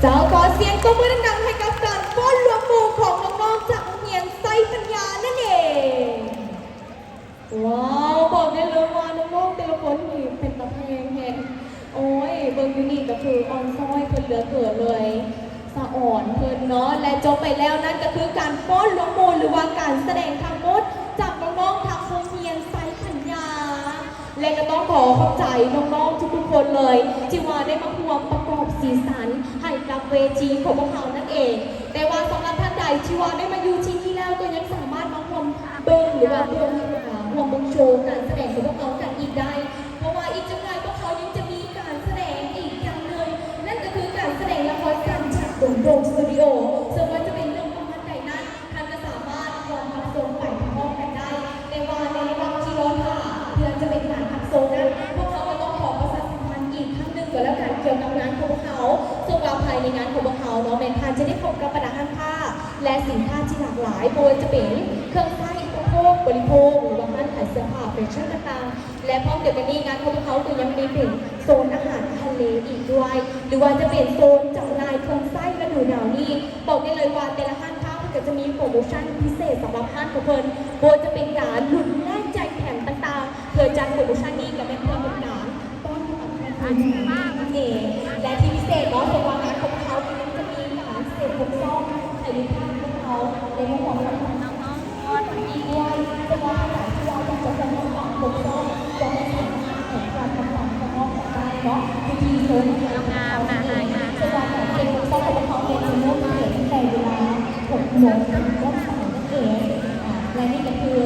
ເຈົ້າ ຂໍສຽງຕົບມືດັງໆ ໃຫ້ກັບການຟ້ອນລວມໝູ່ຂອງນ້ອງໆ ຈາກໂຮງຮຽນໄຊປັນຍານັ້ນເອງ. ວ້າວ ບອກໄດ້ເລີຍວ່ານ້ອງໆ ແຕ່ລະຄົນນີ້ເປັນຕາແພງແຮງ. ໂອ້ຍ ເບິ່ງຢູ່ນີ້ກໍຄືອ່ອນຊ້ອຍເພິ່ນເຫຼືອເກີນເລີຍ ສະອອນເພິ່ນເນາະ. ແລະ ຈົບໄປແລ້ວນັ້ນກໍຄືການຟ້ອນລວມໝູ່ ຫຼືວ່າການສະແດງທັງໝົດຈາກນ້ອງໆ ທາງໂຮງຮຽນໄຊປັນຍາ. ແລະ ກໍຕ້ອງຂໍຂອບໃຈນ້ອງໆ ທຸກໆ ຄົນເລີຍ ທີ່ວ່າໄດ້ມາຮ່ວມປະກອບສີສັນໃຫ້ກັບເວທີຂອງພວກເຮົານັ້ນເອງ. ແຕ່ວ່າສຳລັບທ່ານໃດທີ່ວ່າໄດ້ມາຢູ່ທີ່ນີ້ແລ້ວ ກໍຍັງສາມາດມາຮ່ວມເບິ່ງ ຫຼືວ່າເບິ່ງ ອ່າ ຮ່ວມເບິ່ງໂຊການສະແດງຂອງພວກເຮົາກັນອີກໄດ້ ເພາະວ່າອີກຈັກໜ່ອຍພວກເຮົາຍັງຈະມີການສະແດງອີກຢ່າງໜຶ່ງ ນັ້ນກໍຄືການສະແດງລະຄອນສັ້ນຈາກດົງໂດງສະຕູດິໂອ. ເຊິ່ງວ່າຈະເປັນເລື່ອງປະມານໃດນັ້ນ ທ່ານກໍສາມາດຮ່ວມຮັບຊົມໄປພ້ອມໆ ກັນໄດ້. ແຕ່ວ່າໃນລະຫວ່າງທີ່ລໍຖ້າເພື່ອຈະເປັນການຮັບຊົມນັ້ນ ພວກເຮົາກໍຕ້ອງຂໍປະຊາສຳພັນອີກຄັ້ງໜຶ່ງກໍແລ້ວກັນ ກ່ຽວກັບງານຂອງພວກເຮົາ. ເຊິ່ງວ່າພາຍໃນງານຂອງພວກເຮົາເນາະ ແມ່ນທ່ານຈະໄດ້ພົບກັບບັນດາຮ້ານຄ້າ ແລະ ສິນຄ້າທີ່ຫຼາກຫຼາຍ ບໍ່ວ່າຈະເປັນເຄື່ອງໃຊ້ອຸປະໂພກບໍລິໂພກ ຫຼືວ່າຮ້ານຂາຍເສື້ອຜ້າ ແຟຊັ່ນຕ່າງໆ ແລະ ພ້ອມດຽວກັນນີ້ ງານຂອງພວກເຮົາກໍຍັງມີເປັນໂຊນອາຫານທະເລອີກດ້ວຍ ຫຼືວ່າຈະເປັນໂຊນຈຳໜ່າຍເຄື່ອງໃຊ້ລະດູໜາວນີ້. ບອກໄດ້ເລີຍວ່າແຕ່ລະຮ້ານຄ້າເພິ່ນກໍຈະມີໂປຣໂມຊັນພິເສດສຳລັບຮ້ານຂອງເພິ່ນ ບໍ່ວ່າຈະເປັນການລຸ້ນແລກແຈກແຖມຕ່າງໆ. ເພື່ອຈັດໂປຣໂມຊັນນີ້ກໍແມ່ນເພື່ອເປັນການຕ້ອນຮັບແຂກຜູ້ມາງານນັ້ນເອງ ແລະ ທີ່ພິເສດເນາະ ເພາະວ່າງານຂອງພວກເຮົາກໍຍັງຈະມີການເສບຄົບຊ້ອມໃຫ້ລູກຄ້າຂອງເຮົາໄດ້ມາຮ່ວມກັບທາງຮ້ານ ອີກດ້ວຍ. ເຊິ່ງວ່າທ່ານໃດທີ່ວ່າຢາກຈະເຂົ້າຮ່ວມການອົບຮົມ ກໍແມ່ນສາມາດເຂົ້າຮ່ວມກັບການເຂົ້າຮ່ວມກັນໄດ້ເນາະ ຢູ່ທີ່ໂຊນຂອງເຮົານັ້ນເອງ. ເຊິ່ງວ່າການເກັບຄວາມເຊົາຂອງພວກເຮົາແມ່ນຈະເລີ່ມຂຶ້ນຕັ້ງແຕ່ເວລາຫົກໂມງເປັນຕົ້ນໄປນັ້ນເອງ. ອາ ແລະ ນີ້ກໍຄື ອ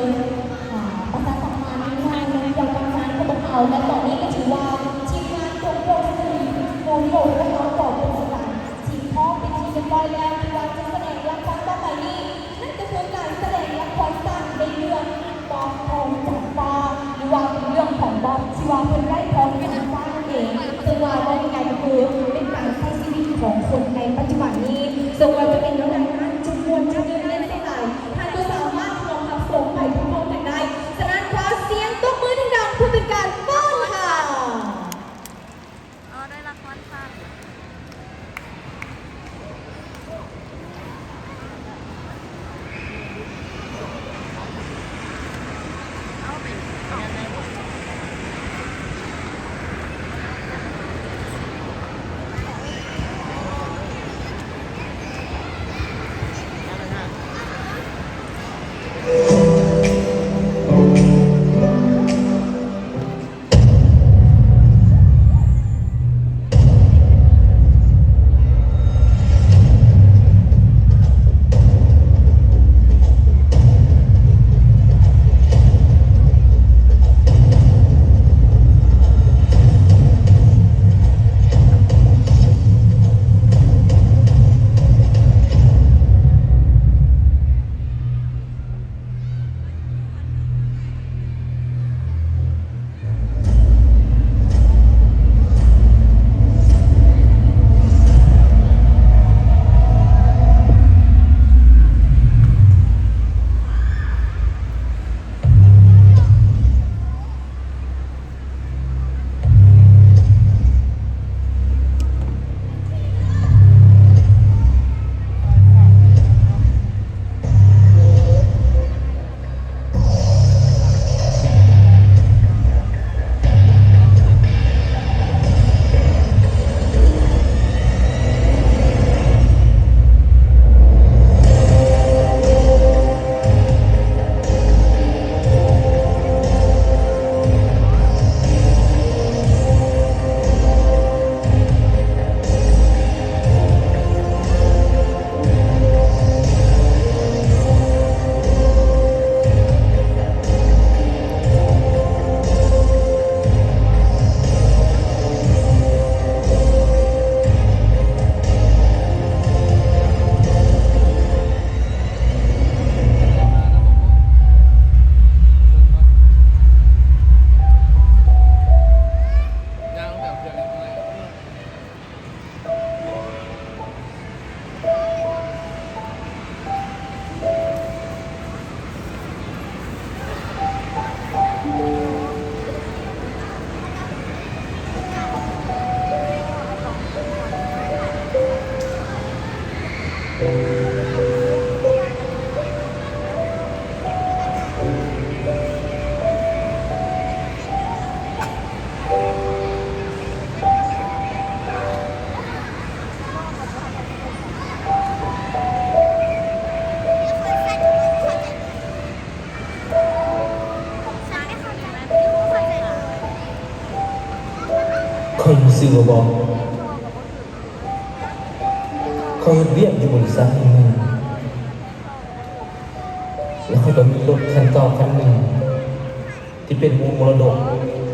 າ ປະຊາສຳພັນງານກ່ຽວກັບງານຂອງພວກເຮົາ ແລະ ຕອນນີ້ກໍຖືວ່າທີມງານໂກໂກ້ສະຕຣີໂກໂກ້ຂອງພວກເຮົາກໍເປັນກຳລັງ ທີ່ພ້ອມເປັນທີ່ຮຽບຮ້ອຍແລ້ວ ທີ່ວ່າຈະສະແດງລະຄອນຕໍ່ໄປນີ້ ນັ້ນກໍຄືການສະແດງລະຄອນສັ້ນໃນເລື່ອງບອບທອງຈຳປາ ຫຼືວ່າເປັນເລື່ອງຂອງບອບທີ່ວ່າເພິ່ນໄດ້ທອງຈຳປານັ້ນເອງ. ເຊິ່ງວ່າເວົ້າງ່າຍໆກໍຄືເປັນການໃຊ້ຊີວິດຂອງຄົນໃນປັດຈຸບັນນີ້ ເຊິ່ງວ່າຈະເປັນແນວໃດນັ້ນ ຈະມ່ວນຈະຕື່ນເຕັ້ນສ່ຳໃດ ທ່ານກໍສາມາດຮ່ວມຮັບຊົມໄປພ້ອມໆກັນໄດ້. ສະນັ້ນ ຂໍສຽງຕົບມືດັງໆ ເພື່ອເປັນການຕ້ອນຮັບ. ອໍ ໄດ້ລະຄອນສັ້ນ. ເອົາ ເປັນ ເປັນອັນໃດ? ຊື່ວ່າບອບ. ຂ້ອຍເຮັດວຽກຢູ່ບໍລິສັດແຫ່ງໜຶ່ງ ແລະ ຂ້ອຍກໍມີລົດຄັນເກົ່າຄັນໜຶ່ງ ທີ່ເປັນມູນມໍລະດົກ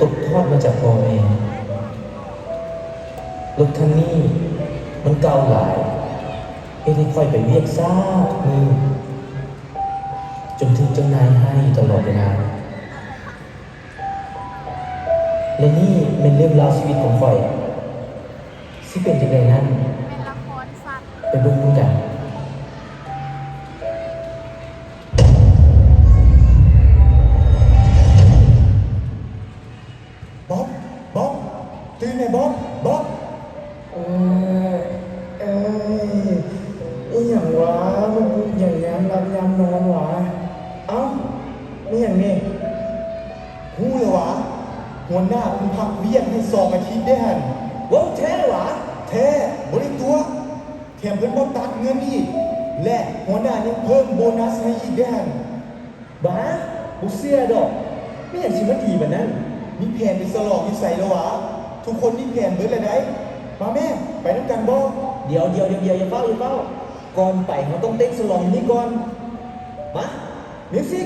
ຕົກທອດມາຈາກພໍ່ແມ່. ລົດຄັນນີ້ມັນເກົ່າຫຼາຍ ເຮັດໃຫ້ຂ້ອຍໄປວຽກຊ້າທຸກມື້ ຈົນຖືກເຈົ້ານາຍຮ້າຍຢູ່ຕະຫຼອດເວລາ. ແລະ ນີ້ແມ່ນເລື່ອງລາວຊີວິດຂອງຂ້ອຍ ຊິເປັນຈັ່ງໃດນັ້ນ ໄປເບິ່ງນຳກັນ. ບອບ! ບອບ! ຕື່ນແດ່ບອບ! ບອບ! ເອີ ເອີຍ ອີ່ຫຍັງຫວາ? ມາປຸກຫຍັງຍາມຫຼັບຍາມນອນຫວາ? ເອົ້າ ແມ່ນຫຍັງນີ້? ຮູ້ແລ້ວຫວາ? ຫົວໜ້າເພິ່ນພັກວຽກໃຫ້ສອງອາທິດເດ້ຫັ້ນ. ເວົ້າແທ້ຫວາ? ແທ້ ບໍ່ໄດ້ຕົວະ. ແຖມເພິ່ນບໍ່ຕັດເງິນອີກ ແລະ ຫົວໜ້າຍັງເພີ່ມໂບນັສໃຫ້ອີກເດ້ຫັ້ນ. ບາ ບໍ່ເຊື່ອດອກ. ມີຫຍັງຊິມາດີປານນັ້ນ? ມີແຜນໄປສະຫຼອງຢູ່ໃສແລ້ວຫວາ? ທຸກຄົນມີແຜນເບິດແລ້ວໃດ໋. ມາແມ້ ໄປນຳກັນບໍ່? ດຽວ ດຽວ ດຽວ ດຽວ ຢ່າຟ້າວ ຢ່າຟ້າວ. ກ່ອນໄປເຮົາຕ້ອງເຕັ້ນສະຫຼອງຢູ່ນີ້ກ່ອນ. ມາ ມິວຊິກ!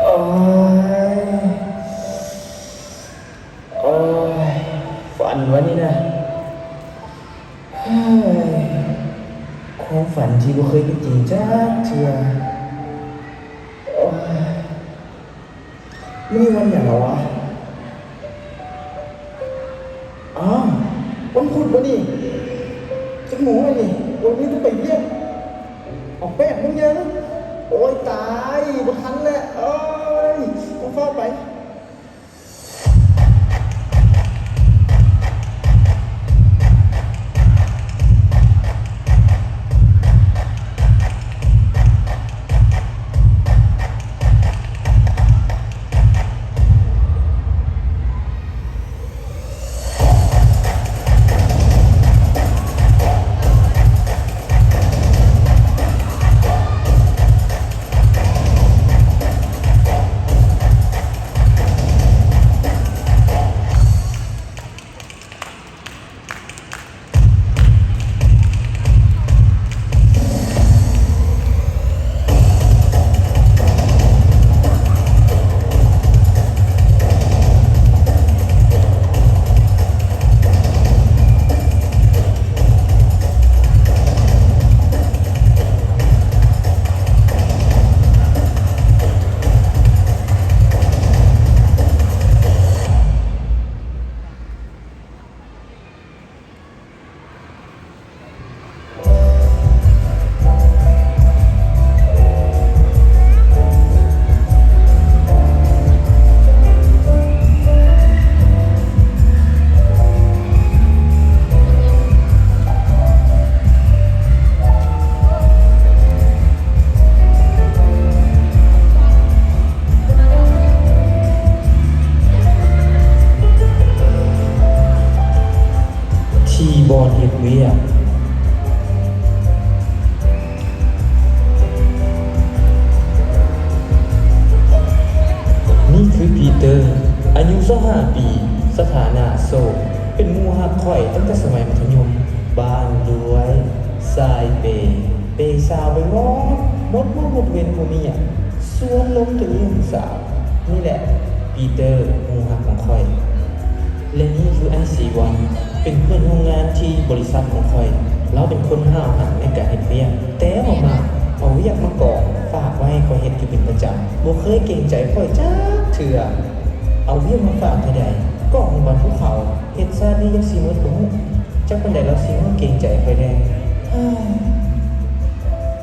ໂອ້ຍ ໂອ້ຍ ຝັນຫວານີ້ນະ? ເຮີ້ຍ ຄວາມຝັນທີ່ບໍ່ເຄີຍເປັນຈິງຈັກເທື່ອ. ໂອ້ຍ ມື້ນີ້ວັນຫຍັງລະວະ? ອ້າວ ວັນພຸດບໍນີ້? ຈັກໂມງແລ້ວນີ້? ໂອ້ຍ ມີແຕ່ໄປວຽກ. ເອົາ ແປດໂມງຍັງ. ໂອ້ຍ ຕາຍ ບໍ່ທັນແລ້ວ. ເອີຍ ຕ້ອງຟ້າວໄປ. ວຽກ. ນີ້ຄືປີເຕີ ອາຍຸຊາວຫ້າປີ, ສະຖານະໂສດ, ເປັນໝູ່ຮັກຂ້ອຍຕັ້ງແຕ່ສະໄໝມັດທະຍົມ, ບ້ານລວຍ, ສາຍເປ, ເປສາວໄປໝົດ, ໝົດມື້ໝົດເວັນບໍ່ມີຫຍັງ, ຊວນລົມແຕ່ເລື່ອງຜູ້ສາວ. ນີ້ແຫຼະ ປີເຕີ ໝູ່ຮັກຂອງຂ້ອຍ. ແລະນີ້ຄືອ້າຍສີວັນ ເປັນເພື່ອນຮ່ວມງານທີ່ບໍລິສັດຂອງຂ້ອຍ. ລາວເປັນຄົນຫ້າວຫັນໃນການເຮັດວຽກ, ແຕ່ວ່າມັກເອົາວຽກມາກອງຝາກໄວ້ໃຫ້ຂ້ອຍເຮັດຢູ່ເປັນປະຈຳ, ບໍ່ເຄີຍເກງໃຈຂ້ອຍຈັກເທື່ອ. ເອົາວຽກມາຝາກເທື່ອໃດ ກອງບັນພູເຂົາ, ເຮັດຊາດນີ້ຈັກຊິໝົດບໍ່ຮູ້, ຈັກປານໃດລາວຊິຮູ້ເກງໃຈຂ້ອຍແດ່.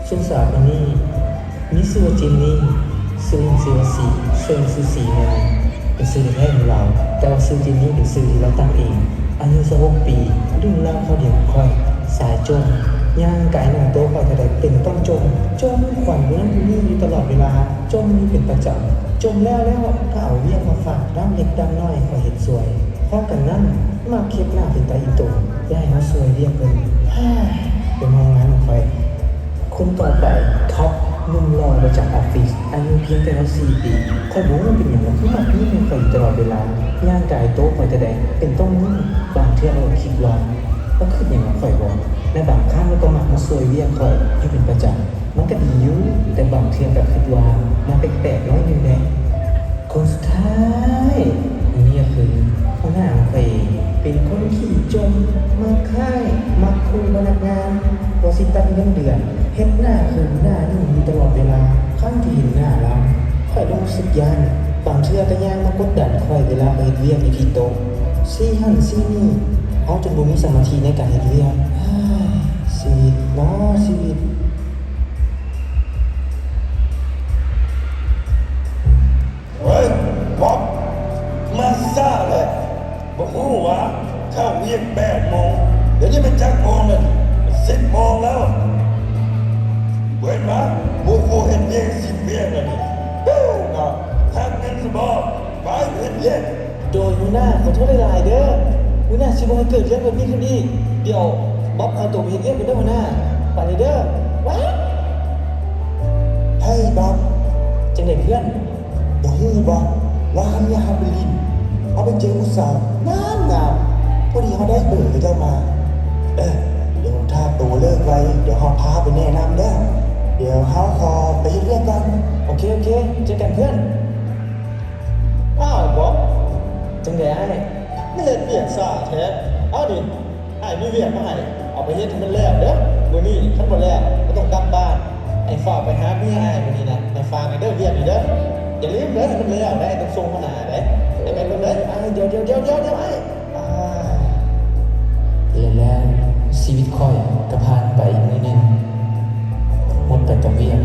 ສ່ວນສາວຄົນນີ້ ມີຊື່ວ່າເຈນນີ, ຊື່ຫຼິ້ນຊື່ວ່າຊີ, ເຊິ່ງຊື່ຊີແມ່ນເປັນຊື່ແທ້ໆຂອງລາວ, ແຕ່ວ່າຊື່ເຈນນີເປັນຊື່ທີ່ລາວຕັ້ງເອງ. ອາຍຸຊາວຫົກປີ, ລຸ້ນລາວຄາວດຽວກັບຂ້ອຍ, ສາຍຈົ່ມ, ຍ່າງກາຍໜ້າໂຕຂ້ອຍເທື່ອໃດເປັນຕ້ອງຈົ່ມ, ຈົ່ມຂວັນຜູ້ນັ້ນຜູ້ນີ້ຢູ່ຕະຫຼອດເວລາ, ຈົ່ມຢູ່ເປັນປະຈຳ, ຈົ່ມແລ້ວໆກໍເອົາວຽກມາຝາກດ້າມເລັກດ້າມນ້ອຍໃຫ້ຂ້ອຍເຮັດຊ່ວຍ. ພ້ອມກັນນັ້ນ, ມັກເຮັດໜ້າເປັນຕາອີ່ຕົນ, ຢາກໃຫ້ເຮົາຊ່ວຍວຽກເພິ່ນ. ເປັນໂຮງງານຂອງຂ້ອຍ. ຄົນຕໍ່ໄປ ທັອບ ໜຸ່ມຫຼໍ່ປະຈຳອອບຟິດ, ອາຍຸພຽງແຕ່ຊາວສີ່ປີ. ຂ້ອຍບໍ່ຮູ້ເປັນຫຍັງລາວຄືມັກຍິ້ມໃຫ້ຂ້ອຍຢູ່ຕະຫຼອດເວລາ, ຍ່າງກາຍໂຕຂ້ອຍເທື່ອໃດເປັນຕ້ອງຍິ້ມ, ບາງເທື່ອລາວຄິດວ່າ ລາວຄິດຫຍັງກັບຂ້ອຍບໍ ແລະ ບາງຄັ້ງລາວກໍມັກມາຊ່ວຍວຽກຂ້ອຍຢູ່ເປັນປະຈຳ. ມັນກໍດີຢູ່, ແຕ່ບາງເທື່ອກໍຄິດວ່າມັນແປກໆໜ້ອຍໜຶ່ງເດ້. ຄົນສຸດທ້າຍ ອັນນີ້ກໍຄືຫົວໜ້າຂອງຂ້ອຍເອງ, ເປັນຄົນຂີ້ຈົ່ມ, ມັກຮ້າຍ, ມັກຂູ່ພະນັກງານວ່າຊິຕັດເງິນເດືອນ, ເຮັດໜ້າຂຶມໜ້າໜຶ່ງຢູ່ຕະຫຼອດເວລາ. ຄັ້ງທີ່ເຫັນໜ້າລາວ, ຂ້ອຍຮູ້ສຶກຢ້ານ, ບາງເທື່ອກໍຍ່າງມາກົດດັນຂ້ອຍເວລາຂ້ອຍເຮັດວຽກຢູ່ທີ່ໂຕະ, ຊີ້ຫັ້ນຊີ້ນີ້, ເຮົາຈົນບໍ່ມີສະມາທິໃນການເຮັດວຽກ. ຊີວິດເນາະ ຊີວິດ. ເຮີ້ຍ ບອບ ມາຊ້າແທ້. ບໍ່ຮູ້ຫວາ ເຂົ້າວຽກແປດໂມງ, ດຽວນີ້ແມ່ນຈັກໂມງແລ້ວ? ສິບໂມງແລ້ວ. ເຫັນຫວາ ໝູ່ຄູ່ເຮັດວຽກສິບວຽກແລ້ວນີ້. ເນາະ ພັກເງິນຊະບໍ ໄປເຮັດວຽກ. ໂດຍ ຫົວໜ້າ ຂໍໂທດຫຼາຍໆເດີ. ຫົວໜ້າຊິບໍ່ໃຫ້ເກີດເລື່ອງແບບນີ້ຂຶ້ນອີກ. ດຽວບອບເອົາໂຕໄປເຮັດວຽກກ່ອນເດີຫົວໜ້າ. ໄປເລີຍເດີ. ວ້າຍ ເຮີ້ຍ ບອບ ຈັ່ງໃດເພື່ອນ? ບໍ່ຮູ້ບໍ ວ່າມື້ນີ້ເຮົາໄປຫຼິ້ນ ເຮົາໄປເຈີຜູ້ສາວງາມໆ ພໍດີເຮົາໄດ້ເບີເຂົາເຈົ້າມາ. ເອີ ດຽວຖ້າໂຕເລີກໄວ ດຽວເຮົາພາໄປແນະນຳເດີ. ດຽວເຮົາຂໍໄປເຮັດວຽກກ່ອນ. ໂອເຄ ໂອເຄ ເຈີກັນເພື່ອນ. ອ້າວ ບອບ ຈັ່ງໃດອ້າຍ? ມາເຮັດວຽກຊ້າແທ້. ເອົານີ້ ອ້າຍມີວຽກມາໃຫ້ ເອົາໄປເຮັດໃຫ້ມັນແລ້ວເດີ. ມື້ນີ້ຄັນບໍ່ແລ້ວ ກໍຕ້ອງກັບບ້ານ. ອ້າຍຟ້າວໄປຫາເມຍອ້າຍມື້ນີ້ນະ. ອ້າຍຝາກແດ່ເດີ ວຽກນີ້ເດີ. ຢ່າລືມເດີ ໃຫ້ມັນແລ້ວໄດ໋ ຕ້ອງສົ່ງຫົວໜ້າໄດ໋. ໄປ ໄປ ໄປ. ອ້າຍ ດຽວ ດຽວ ດຽວ ດຽວ ດຽວ ອ້າຍ. ອ້າຍ ແລະແລ້ວຊີວິດຂ້ອຍກໍຜ່ານໄປມື້ໜຶ່ງ ໝົດໄປກັບວຽກ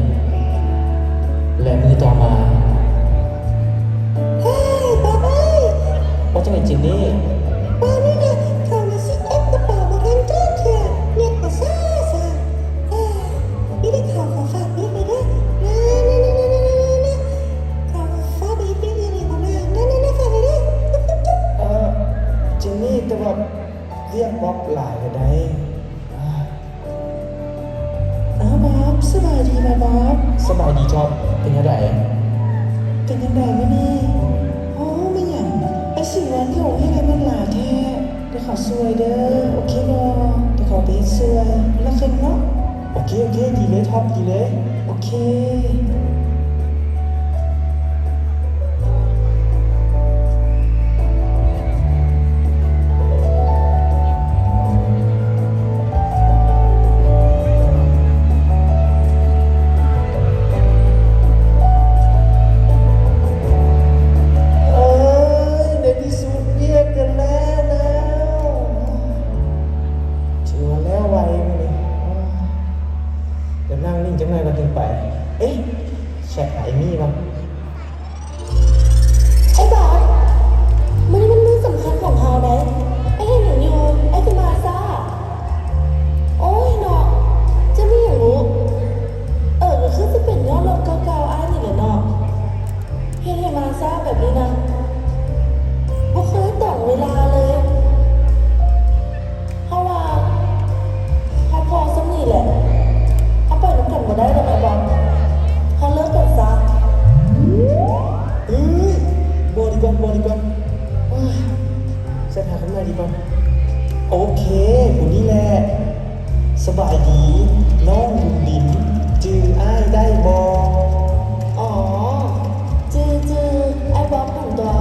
ແລະ ມື້ຕໍ່ມາ. ເຮີ້ຍ ບອບເອີຍ ວ່າຈັ່ງໃດເຈນນີ? ມື້ນີ້ນະ ເຂົາມາຊິເອັບກະເປົາບໍ່ທັນຈົບເທື່ອ ເນັດກໍຊ້າຊ້າ. ເອີ ມີແຕ່ເຂົາຂໍຝາກວຽກແດ່ເດີ. ນະ ນະ ນະ ເຂົາຝາກໄປເຮັດວຽກຢູ່ນີ້ບໍ່ນະ. ນະ ນະ ນະ ຝາກແດ່ເດີ. ເອີ ເຈນນີ ແຕ່ວ່າວຽກບອບຫຼາຍແລ້ວໃດ໋. ອ້າວ ບອບ ສະບາຍດີບໍບອບ? ສະບາຍດີທັອບ ເປັນແນວໃດ? ເປັນຈັ່ງໃດມື້ນີ້? ໂອ້ ແມ່ນຫຍັງ ອ້າຍສີວັນ ຄືເຮັດວຽກໃຫ້ມັນຫຼາຍແທ້? ດຽວເຂົາຊ່ວຍເດີ ໂອເຄບໍ່? ດຽວເຂົາໄປເຮັດຊ່ວຍ ຄົນລະເຄິ່ງເນາະ. ໂອເຄ ໂອເຄ ດີເລີຍທັອບ ດີເລີຍ ໂອເຄ. ເອີຍ ໃນທີ່ສຸດວຽກກໍແລ້ວແລ້ວ. ຖືວ່າແລ້ວໄວມື້ນີ້. ດຽວນັ່ງນິ່ງຈັກໜ້ອຍກ່ອນຈຶ່ງໄປ. ເອະ ແຊັດຫາເອມີ່ກ່ອນ. ອ້າຍບອບ ມື້ນີ້ມັນມື້ສຳຄັນຂອງເຮົາໃດ໋. ອ້າຍເຮັດຫຍັງຢູ່? ອ້າຍຄືມາຊ້າ. ໂອ້ຍເນາະ ຈະມີຫຍັງບຸ? ເອີ ກໍຄືຊິເປັນຍ້ອນລົດເກົ່າໆອ້າຍນີ້ແຫຼະເນາະ ເຮັດໃຫ້ມາຊ້າແບບນີ້ນະ. ບໍ່ເຄີຍຕອງເວລາເລີຍ. ເຮົາວ່າ ສະບາຍດີ ນ້ອງບຸນບິນ ຈື່ອ້າຍໄດ້ບໍ່? ອໍ ຈື່ ຈື່ ອ້າຍບອບຫັ້ນຕົວະ.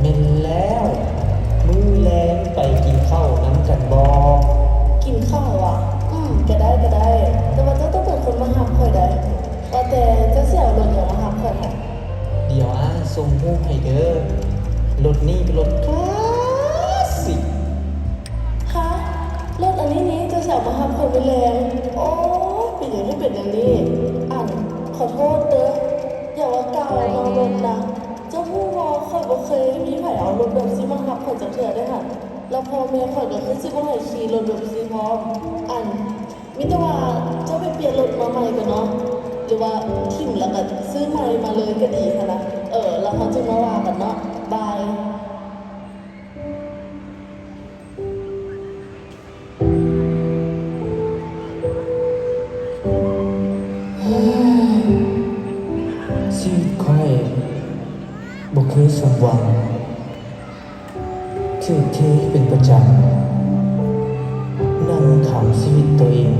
ແມ່ນແລ້ວ ມື້ແລງໄປກິນເຂົ້ານຳກັນບໍ່? ກິນເຂົ້າຫວາ? ອືມ ກະໄດ້ ກະໄດ້ ແຕ່ວ່າເຈົ້າຕ້ອງເປັນຄົນມາຮັບຂ້ອຍໃດ໋. ວ່າແຕ່ເຈົ້າຊິເອົາລົດຫຍັງມາຮັບຂ້ອຍຫັ້ນ? ດຽວອ້າຍສົ່ງຮູບໃຫ້ເດີ ລົດນີ້ເປັນລົດຄລາສສິກ. ຮະ ລົດອັນນີ້ນີ້ເຈົ້າຊິເອົາມາຮັບຂ້ອຍມື້ແລງ? ໂອ້ ເປັນຫຍັງຄືເປັນແນວນີ້? ອັນ ຂໍໂທດເດີ ຢ່າວ່າກ່າວເວົ້າລົດນະ ເຈົ້າຮູ້ບໍ່ ຂ້ອຍບໍ່ເຄີຍມີໃຜເອົາລົດແບບຊີ້ມາຮັບຂ້ອຍຈັກເທື່ອເດ້ຫັ້ນ ແລ້ວພໍ່ແມ່ຂ້ອຍກໍຄືຊິບໍ່ໃຫ້ຂີ່ລົດແບບຊີ້ພ້ອມ. ອັນ ມີແຕ່ວ່າເຈົ້າໄປປ່ຽນລົດມາໃໝ່ກໍເນາະ ຫຼືວ່າຖິ້ມແລ້ວກໍຊື້ໃໝ່ມາເລີຍກໍດີຫັ້ນນະ. ເອີ ແລ້ວເຮົາຈຶ່ງມາວ່າກັນເນາະ. ບາຍ. ຊີວິດຂ້ອຍບໍ່ເຄີຍສົມຫວັງ. ຖືກເທເປັນປະຈຳ ນັ່ງຖາມຊີວິດໂຕເອງ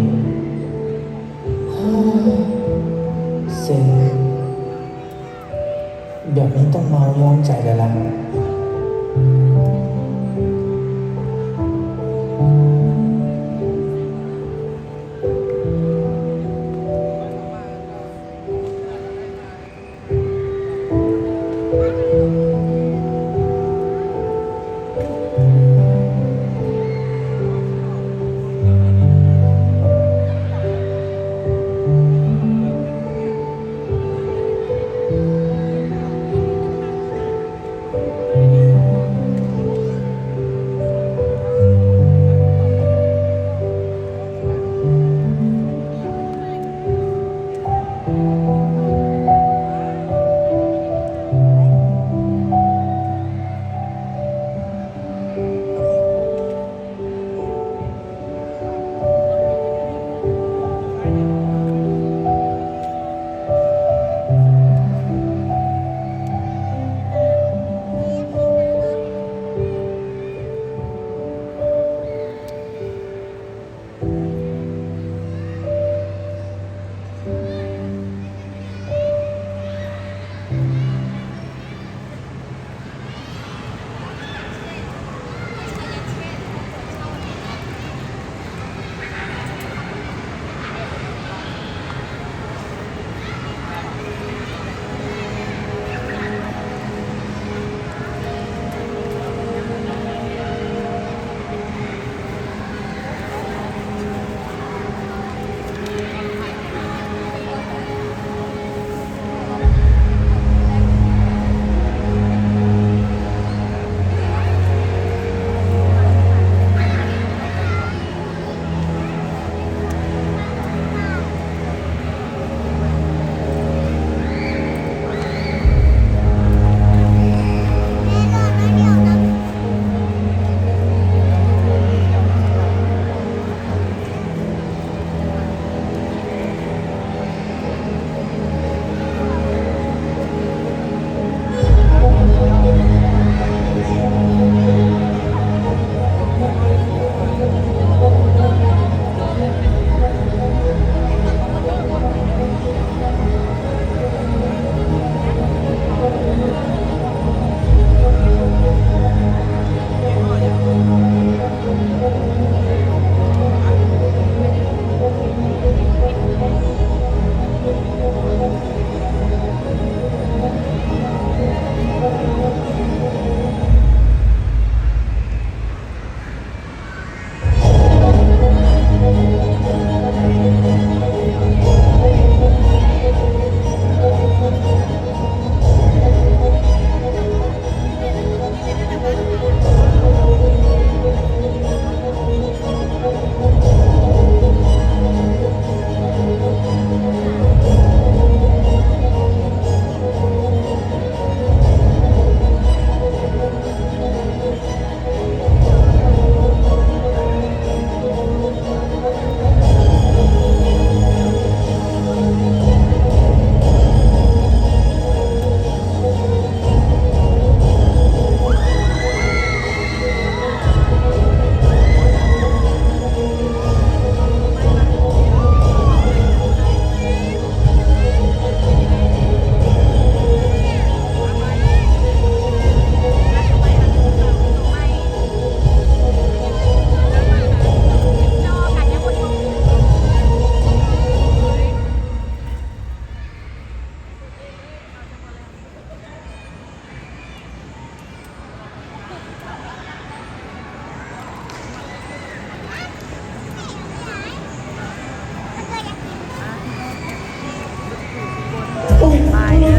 ເຊັງ ແບບນີ້ຕ້ອງມາຍອມໃຈແລ້ວລະ.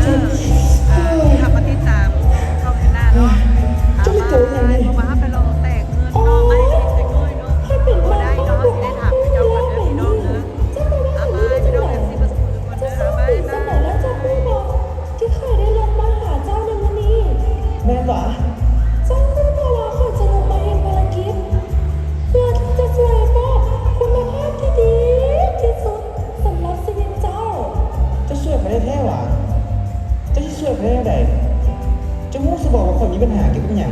ເອີ ເຮົາມາຕິດຕາມຄວາມຄືບໜ້າເນາະ. ເອົາ ເຈົ້າເປັນໂຕຫຍັງນີ້? ເພາະວ່າເຮົາໄປລອງແຕກເງິນເນາະ ມາໃຫ້ເດັກນ້ອຍເນາະ ບໍ່ໄດ້ເນາະ ເຮົາຊິໄດ້ຖາມເຂົາເຈົ້າກ່ອນເດີພີ່ນ້ອງເດີ. ເອົາ ບາຍ ພີ່ນ້ອງເອັຟຊີ ເບິດສູ່ທຸກຄົນເດີ. ເອົາ ບາຍ ບາຍ. ທີ່ຂ້ອຍໄດ້ລົງມາຫາເຈົ້າໃນມື້ນີ້ ແມ່ນຫວາ? ເຈົ້າຮູ້ບໍ່ວ່າຂ້ອຍຈະລົງມາເຮັດພາລະກິດ ເພື່ອທີ່ຈະຊ່ວຍມອບຄຸນນະພາບທີ່ດີທີ່ສຸດສຳລັບຊີວິດເຈົ້າ. ເຈົ້າຊ່ວຍຂ້ອຍໄດ້ແທ້ຫວາ? ເຈົ້າຊິຊ່ວຍຂ້ອຍໄດ້ແນວໃດ? ເຈົ້າຮູ້ຊະບໍ່ວ່າຂ້ອຍມີບັນຫາກ່ຽວກັບຫຍັງ?